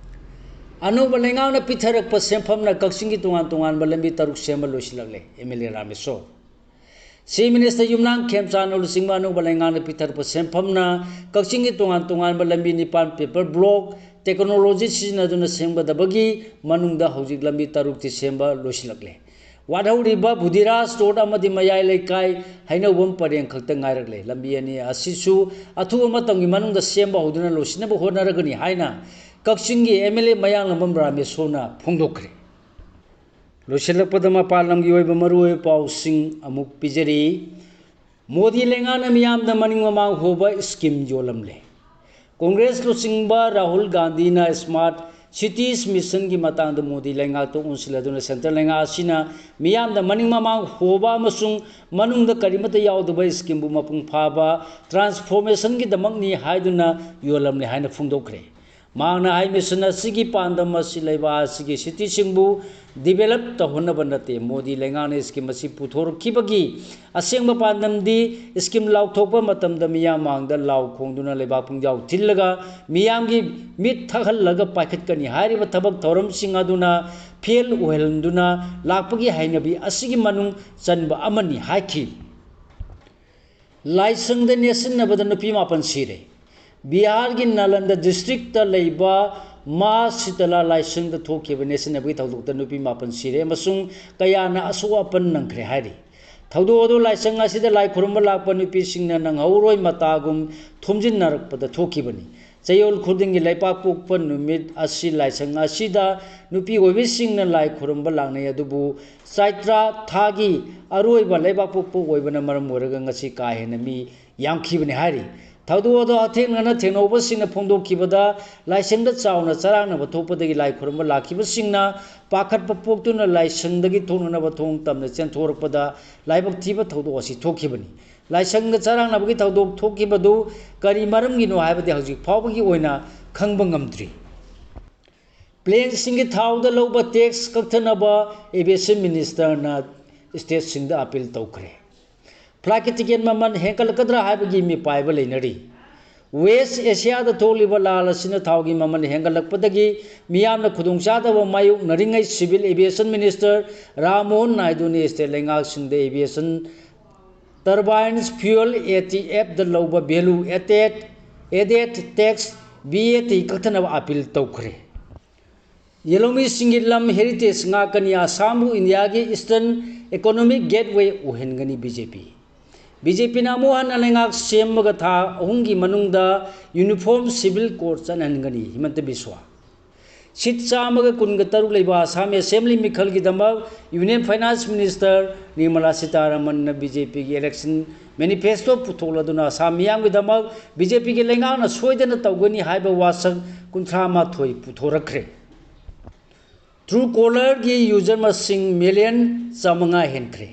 ꯑꯅꯧꯕ ꯂꯩꯉꯥꯛꯅ ꯄꯤꯊꯔꯛꯄ ꯁꯦꯟꯐꯝꯅ ꯀꯛꯆꯤꯡꯒꯤ ꯇꯣꯉꯥꯟ ꯇꯣꯉꯥꯟꯕ ꯂꯝꯕꯤ ꯇꯔꯨꯛ ꯁꯦꯝꯕ ꯂꯣꯏꯁꯤꯜꯂꯛꯂꯦ, MLA ꯔꯥꯃꯦꯁꯣꯔ꯫ Chief Minister ꯌꯨꯝꯅꯥꯝ ꯈꯦꯝꯆꯥꯟꯅ ꯂꯨꯆꯤꯡꯕ ꯑꯅꯧꯕ ꯂꯩꯉꯥꯛꯅ ꯄꯤꯊꯔꯛꯄ ꯁꯦꯟꯐꯝꯅ ꯀꯛꯆꯤꯡꯒꯤ ꯇꯣꯉꯥꯟ ꯇꯣꯉꯥꯟꯕ ꯂꯝꯕꯤ ꯅꯤꯄꯥꯟ paver block technology ꯁꯤꯖꯤꯟꯅꯗꯨꯅ ꯁꯦꯝꯒꯗꯕꯒꯤ ꯃꯅꯨꯡꯗ ꯍꯧꯖꯤꯛ ꯂꯝꯕꯤ ꯇꯔꯨꯛꯇꯤ ꯁꯦꯝꯕ ꯂꯣꯏꯁꯤꯜꯂꯛꯂꯦ꯫ ꯋꯥꯠꯍꯧꯔꯤꯕ ꯕꯨꯙꯤꯔꯥꯖ ꯔꯣꯗ ꯑꯃꯗꯤ ꯃꯌꯥꯏ ꯂꯩꯀꯥꯏ ꯍꯩꯅꯧꯕꯝ ꯄꯔꯦꯡ ꯈꯛꯇ ꯉꯥꯏꯔꯛꯂꯦ꯫ ꯂꯝꯕꯤ ꯑꯅꯤ ꯑꯁꯤꯁꯨ ꯑꯊꯨꯕ ꯃꯇꯝꯒꯤ ꯃꯅꯨꯡꯗ ꯁꯦꯝꯕ ꯍꯧꯗꯨꯅ ꯂꯣꯏꯁꯤꯟꯅꯕ ꯍꯣꯠꯅꯔꯒꯅꯤ ꯍꯥꯏꯅ ꯀꯛꯆꯤꯡꯒꯤ MLA ꯃꯌꯥꯡꯂꯝꯕꯝ ꯔꯥꯃꯦꯁꯣꯔꯅ ꯐꯣꯡꯗꯣꯛꯈ꯭ꯔꯦ꯫ ꯂꯣꯏꯁꯤꯜꯂꯛꯄꯗ ꯃꯄꯥꯟ ꯂꯝꯒꯤ ꯑꯣꯏꯕ ꯃꯔꯨꯑꯣꯏꯕ ꯄꯥꯎꯁꯤꯡ ꯑꯃꯨꯛ ꯄꯤꯖꯔꯤ꯫ ꯃꯣꯗꯤ ꯂꯩꯉꯥꯛꯅ ꯃꯤꯌꯥꯝꯗ ꯃꯅꯤꯡ ꯃꯃꯥꯡ ꯍꯨꯕ scheme ꯌꯣꯜꯂꯝꯂꯦ꯫ ꯀꯣꯡꯒ꯭ꯔꯦꯁ ꯂꯨꯆꯤꯡꯕ ꯔꯥꯍꯨꯜ ꯒꯥꯟꯙꯤꯅ smart Cities Missionꯒꯤ ꯃꯇꯥꯡꯗ ꯃꯣꯗꯤ ꯂꯩꯉꯥꯛꯇ ꯑꯣꯟꯁꯤꯜꯂꯗꯨꯅ centre ꯂꯩꯉꯥꯛ ꯑꯁꯤꯅ ꯃꯤꯌꯥꯝꯗ ꯃꯅꯤꯡ ꯃꯃꯥꯡ ꯍꯣꯕ ꯑꯃꯁꯨꯡ ꯃꯅꯨꯡꯗ ꯀꯔꯤꯃꯠꯇ ꯌꯥꯎꯗꯕ schemeꯕꯨ ꯃꯄꯨꯡ ꯐꯥꯕ transformationꯒꯤꯗꯃꯛꯅꯤ ꯍꯥꯏꯗꯨꯅ ꯌꯣꯜꯂꯝꯂꯦ ꯍꯥꯏꯅ ꯐꯣꯡꯗꯣꯛꯈ꯭ꯔꯦ꯫ ꯃꯍꯥꯛꯅ ꯍꯥꯏ, mission ꯑꯁꯤꯒꯤ ꯄꯥꯟꯗꯝ ꯑꯁꯤ ꯂꯩꯕꯥꯛ ꯑꯁꯤꯒꯤ cityꯁꯤꯡꯕꯨ develop ꯇꯧꯍꯟꯅꯕ ꯅꯠꯇꯦ꯫ ꯃꯣꯗꯤ ꯂꯩꯉꯥꯛꯅ scheme ꯑꯁꯤ ꯄꯨꯊꯣꯔꯛꯈꯤꯕꯒꯤ ꯑꯁꯦꯡꯕ ꯄꯥꯟꯗꯝꯗꯤ scheme ꯂꯥꯎꯊꯣꯛꯄ ꯃꯇꯝꯗ ꯃꯤꯌꯥꯝ ꯃꯥꯡꯗ ꯂꯥꯎ ꯈꯣꯡꯗꯨꯅ ꯂꯩꯕꯥꯛ ꯄꯨꯡꯖꯥꯎ ꯊꯤꯜꯂꯒ ꯃꯤꯌꯥꯝꯒꯤ ꯃꯤꯠ ꯊꯛꯍꯜꯂꯒ ꯄꯥꯏꯈꯠꯀꯅꯤ ꯍꯥꯏꯔꯤꯕ ꯊꯕꯛ ꯊꯧꯔꯝꯁꯤꯡ ꯑꯗꯨꯅ fail ꯑꯣꯏꯍꯟꯗꯨꯅ ꯂꯥꯛꯄꯒꯤ ꯍꯩꯅꯕꯤ ꯑꯁꯤꯒꯤ ꯃꯅꯨꯡ ꯆꯟꯕ ꯑꯃꯅꯤ ꯍꯥꯏꯈꯤ꯫ ꯂꯥꯏꯁꯪꯗ ꯅꯦꯠꯁꯤꯟꯅꯕꯗ ꯅꯨꯄꯤ ꯃꯥꯄꯟ ꯁꯤꯔꯦ꯫ ꯕꯤꯍꯥꯔꯒꯤ ꯅꯥꯂꯟꯗ districtꯇ ꯂꯩꯕ ꯃꯥ ꯁꯤꯇꯂꯥ ꯂꯥꯏꯁꯪꯗ ꯊꯣꯛꯈꯤꯕ ꯅꯦꯠꯁꯤꯟꯅꯕꯒꯤ ꯊꯧꯗꯣꯛꯇ ꯅꯨꯄꯤ ꯃꯥꯄꯟ ꯁꯤꯔꯦ ꯑꯃꯁꯨꯡ ꯀꯌꯥꯅ ꯑꯁꯣꯛ ꯑꯄꯟ ꯅꯪꯈ꯭ꯔꯦ ꯍꯥꯏꯔꯤ꯫ ꯊꯧꯗꯣꯛ ꯑꯗꯨ ꯂꯥꯏꯁꯪ ꯑꯁꯤꯗ ꯂꯥꯏ ꯈꯨꯔꯨꯝꯕ ꯂꯥꯛꯄ ꯅꯨꯄꯤꯁꯤꯡꯅ ꯅꯪꯍꯧꯔꯣꯏ ꯃꯇꯥꯒꯨꯝ ꯊꯣꯝꯖꯤꯟꯅꯔꯛꯄꯗ ꯊꯣꯛꯈꯤꯕꯅꯤ꯫ ꯆꯌꯣꯜ ꯈꯨꯗꯤꯡꯒꯤ ꯂꯩꯄꯥꯛꯄꯣꯛꯄ ꯅꯨꯃꯤꯠ ꯑꯁꯤ ꯂꯥꯏꯁꯪ ꯑꯁꯤꯗ ꯅꯨꯄꯤ ꯑꯣꯏꯕꯤꯁꯤꯡꯅ ꯂꯥꯏ ꯈꯨꯔꯨꯝꯕ ꯂꯥꯛꯅꯩ, ꯑꯗꯨꯕꯨ ꯆꯥꯏꯇ꯭ꯔꯥ ꯊꯥꯒꯤ ꯑꯔꯣꯏꯕ ꯂꯩꯕꯥꯛꯄꯣꯛꯄ ꯑꯣꯏꯕꯅ ꯃꯔꯝ ꯑꯣꯏꯔꯒ ꯉꯁꯤ ꯀꯥ ꯍꯦꯟꯅ ꯃꯤ ꯌꯥꯝꯈꯤꯕꯅꯤ ꯍꯥꯏꯔꯤ꯫ ꯊꯧꯗꯣꯛ ꯑꯗꯨ ꯍꯛꯊꯦꯡꯅꯅ ꯊꯦꯡꯅꯍꯧꯕꯁꯤꯡꯅ ꯐꯣꯡꯗꯣꯛꯈꯤꯕꯗ, ꯂꯥꯏꯁꯪꯗ ꯆꯥꯎꯅ ꯆꯔꯥꯡꯅꯕ ꯊꯣꯛꯄꯗꯒꯤ ꯂꯥꯏ ꯈꯨꯔꯨꯝꯕ ꯂꯥꯛꯈꯤꯕꯁꯤꯡꯅ ꯄꯥꯈꯠꯄ ꯄꯣꯛꯇꯨꯅ ꯂꯥꯏꯁꯪꯗꯒꯤ ꯊꯣꯛꯅꯅꯕ ꯊꯣꯡ ꯇꯝꯅ ꯆꯦꯟꯊꯣꯔꯛꯄꯗ ꯂꯥꯏꯕꯛ ꯊꯤꯕ ꯊꯧꯗꯣꯛ ꯑꯁꯤ ꯊꯣꯛꯈꯤꯕꯅꯤ꯫ ꯂꯥꯏꯁꯪꯗ ꯆꯔꯥꯡꯅꯕꯒꯤ ꯊꯧꯗꯣꯛ ꯊꯣꯛꯈꯤꯕꯗꯨ ꯀꯔꯤ ꯃꯔꯝꯒꯤꯅꯣ ꯍꯥꯏꯕꯗꯤ ꯍꯧꯖꯤꯛ ꯐꯥꯎꯕꯒꯤ ꯑꯣꯏꯅ ꯈꯪꯕ ꯉꯝꯗ꯭ꯔꯤ꯫ Planeꯁꯤꯡꯒꯤ ꯊꯥꯎꯗ ꯂꯧꯕ tax ꯀꯛꯊꯅꯕ aviation ministerꯅ stateꯁꯤꯡꯗ appeal ꯇꯧꯈ꯭ꯔꯦ꯫ Flightꯀꯤ ticket ꯃꯃꯜ ꯍꯦꯟꯒꯠꯂꯛꯀꯗ꯭ꯔꯥ ꯍꯥꯏꯕꯒꯤ ꯃꯤꯄꯥꯏꯕ ꯂꯩꯅꯔꯤ꯫ West Asiaꯗ ꯊꯣꯛꯂꯤꯕ ꯂꯥꯜ ꯑꯁꯤꯅ ꯊꯥꯎꯒꯤ ꯃꯃꯜ ꯍꯦꯟꯒꯠꯂꯛꯄꯗꯒꯤ ꯃꯤꯌꯥꯝꯅ ꯈꯨꯗꯣꯡꯆꯥꯗꯕ ꯃꯥꯌꯣꯛꯅꯔꯤꯉꯩ civil aviation minister ꯔꯥꯝꯃꯣꯍꯟ ꯅꯥꯏꯗꯨꯅ state ꯂꯩꯉꯥꯛꯁꯤꯡꯗ aviation turbines fuel ATFꯗ ꯂꯧꯕ value added, added tax VAT ꯀꯛꯊꯅꯕ appeal ꯇꯧꯈ꯭ꯔꯦ꯫ ꯌꯦꯜꯍꯧꯃꯤꯁꯤꯡꯒꯤ ꯂꯝ heritage ꯉꯥꯛꯀꯅꯤ, ꯑꯁꯥꯝꯕꯨ ꯏꯟꯗꯤꯌꯥꯒꯤ Eastern Economic Gateway ꯑꯣꯏꯍꯟꯒꯅꯤ BJP꯫ BJPꯅ ꯑꯃꯨꯛ ꯍꯟꯅ ꯂꯩꯉꯥꯛ ꯁꯦꯝꯃꯒ ꯊꯥ ꯑꯍꯨꯝꯒꯤ ꯃꯅꯨꯡꯗ uniform civil code ꯆꯠꯅꯍꯟꯒꯅꯤ ꯍꯤꯃꯟꯇ ꯕꯤꯁ꯭ꯋꯥ꯫ Seat ꯆꯥꯝꯃꯒ ꯀꯨꯟꯒ ꯇꯔꯨꯛ ꯂꯩꯕ ꯑꯁꯥꯝ Assembly ꯃꯤꯈꯜꯒꯤꯗꯃꯛ Union Finance Minister ꯅꯤꯔꯃꯂꯥ ꯁꯤꯇꯥꯔꯥꯃꯟꯅ BJPꯒꯤ election ꯃꯦꯅꯤꯐꯦꯁꯇꯣ ꯄꯨꯊꯣꯛꯂꯗꯨꯅ ꯑꯁꯥꯝ ꯃꯤꯌꯥꯝꯒꯤꯗꯃꯛ ꯕꯤ ꯖꯦ ꯄꯤꯒꯤ ꯂꯩꯉꯥꯛꯅ ꯁꯣꯏꯗꯅ ꯇꯧꯒꯅꯤ ꯍꯥꯏꯕ ꯋꯥꯁꯛ ꯀꯨꯟꯊ꯭ꯔꯥ ꯃꯥꯊꯣꯏ ꯄꯨꯊꯣꯔꯛꯈ꯭ꯔꯦ꯫ ꯇ꯭ꯔꯨ ꯀꯣꯂꯔꯒꯤ ꯌꯨꯖꯔ ꯃꯁꯤꯡ ꯃꯤꯂꯤꯌꯟ ꯆꯥꯃꯉꯥ ꯍꯦꯟꯈ꯭ꯔꯦ꯫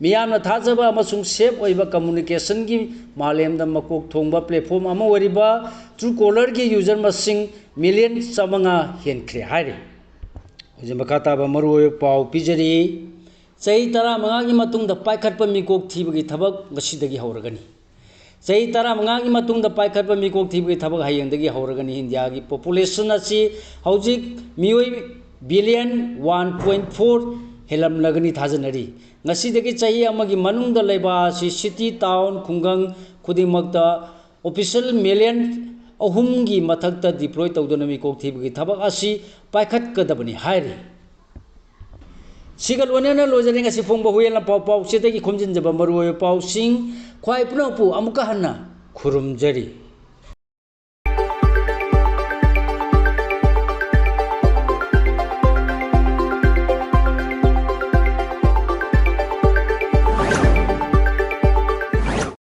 ꯃꯤꯌꯥꯝꯅ ꯊꯥꯖꯕ ꯑꯃꯁꯨꯡ ꯁꯦꯐ ꯑꯣꯏꯕ ꯀꯝꯃ꯭ꯌꯨꯅꯤꯀꯦꯁꯟꯒꯤ ꯃꯥꯂꯦꯝꯗ ꯃꯀꯣꯛ ꯊꯣꯡꯕ ꯄ꯭ꯂꯦꯠꯐꯣꯝ ꯑꯃ ꯑꯣꯏꯔꯤꯕ ꯇ꯭ꯔꯨ ꯀꯣꯂꯔꯒꯤ ꯌꯨꯖꯔ ꯃꯁꯤꯡ ꯃꯤꯂꯤꯌꯟ ꯆꯥꯃꯉꯥ ꯍꯦꯟꯈ꯭ꯔꯦ ꯍꯥꯏꯔꯤ꯫ ꯍꯧꯖꯤꯛ ꯃꯈꯥ ꯇꯥꯕ ꯃꯔꯨꯑꯣꯏꯕ ꯄꯥꯎ ꯄꯤꯖꯔꯤ꯫ ꯆꯍꯤ ꯇꯔꯥꯃꯉꯥꯒꯤ ꯃꯇꯨꯡꯗ ꯄꯥꯏꯈꯠꯄ ꯃꯤꯀꯣꯛ ꯊꯤꯕꯒꯤ ꯊꯕꯛ ꯉꯁꯤꯗꯒꯤ ꯍꯧꯔꯒꯅꯤ꯫ ꯆꯍꯤ ꯇꯔꯥꯃꯉꯥꯒꯤ ꯃꯇꯨꯡꯗ ꯄꯥꯏꯈꯠꯄ ꯃꯤꯀꯣꯛ ꯊꯤꯕꯒꯤ ꯊꯕꯛ ꯍꯌꯦꯡꯗꯒꯤ ꯍꯧꯔꯒꯅꯤ꯫ ꯏꯟꯗꯤꯌꯥꯒꯤ ꯄꯣꯄꯨꯂꯦꯁꯟ ꯑꯁꯤ ꯍꯧꯖꯤꯛ ꯃꯤꯑꯣꯏ ꯕꯤꯂꯤꯌꯟ ꯋꯥꯟ ꯄꯣꯏꯟ ꯐꯣꯔ ꯍꯦꯜꯂꯝꯂꯒꯅꯤ ꯊꯥꯖꯅꯔꯤ꯫ ꯉꯁꯤꯗꯒꯤ ꯆꯍꯤ ꯑꯃꯒꯤ ꯃꯅꯨꯡꯗ ꯂꯩꯕꯥꯛ ꯑꯁꯤ ꯁꯤꯇꯤ, ꯇꯥꯎꯟ, ꯈꯨꯡꯒꯪ ꯈꯨꯗꯤꯡꯃꯛꯇ ꯑꯣꯐꯤꯁꯤꯌꯦꯜ ꯃꯤꯂꯤꯌꯟ ꯑꯍꯨꯝꯒꯤ ꯃꯊꯛꯇ ꯗꯤꯄ꯭ꯂꯣꯏ ꯇꯧꯗꯨꯅ ꯃꯤꯀꯣꯛ ꯊꯤꯕꯒꯤ ꯊꯕꯛ ꯑꯁꯤ ꯄꯥꯏꯈꯠꯀꯗꯕꯅꯤ ꯍꯥꯏꯔꯤ꯫ ꯁꯤꯒ ꯂꯣꯏꯅꯅ ꯂꯣꯏꯖꯔꯦ ꯉꯁꯤ ꯐꯣꯡꯕ ꯍꯨꯏꯌꯦꯟ ꯂꯝꯄꯥꯎ ꯄꯥꯎꯆꯦꯗꯒꯤ ꯈꯣꯝꯖꯤꯟꯖꯕ ꯃꯔꯨꯑꯣꯏꯕ ꯄꯥꯎꯁꯤꯡ꯫ ꯈ꯭ꯋꯥꯏ ꯄꯨꯝꯅꯃꯛꯄꯨ ꯑꯃꯨꯛꯀ ꯍꯟꯅ ꯈꯨꯔꯨꯝꯖꯔꯤ꯫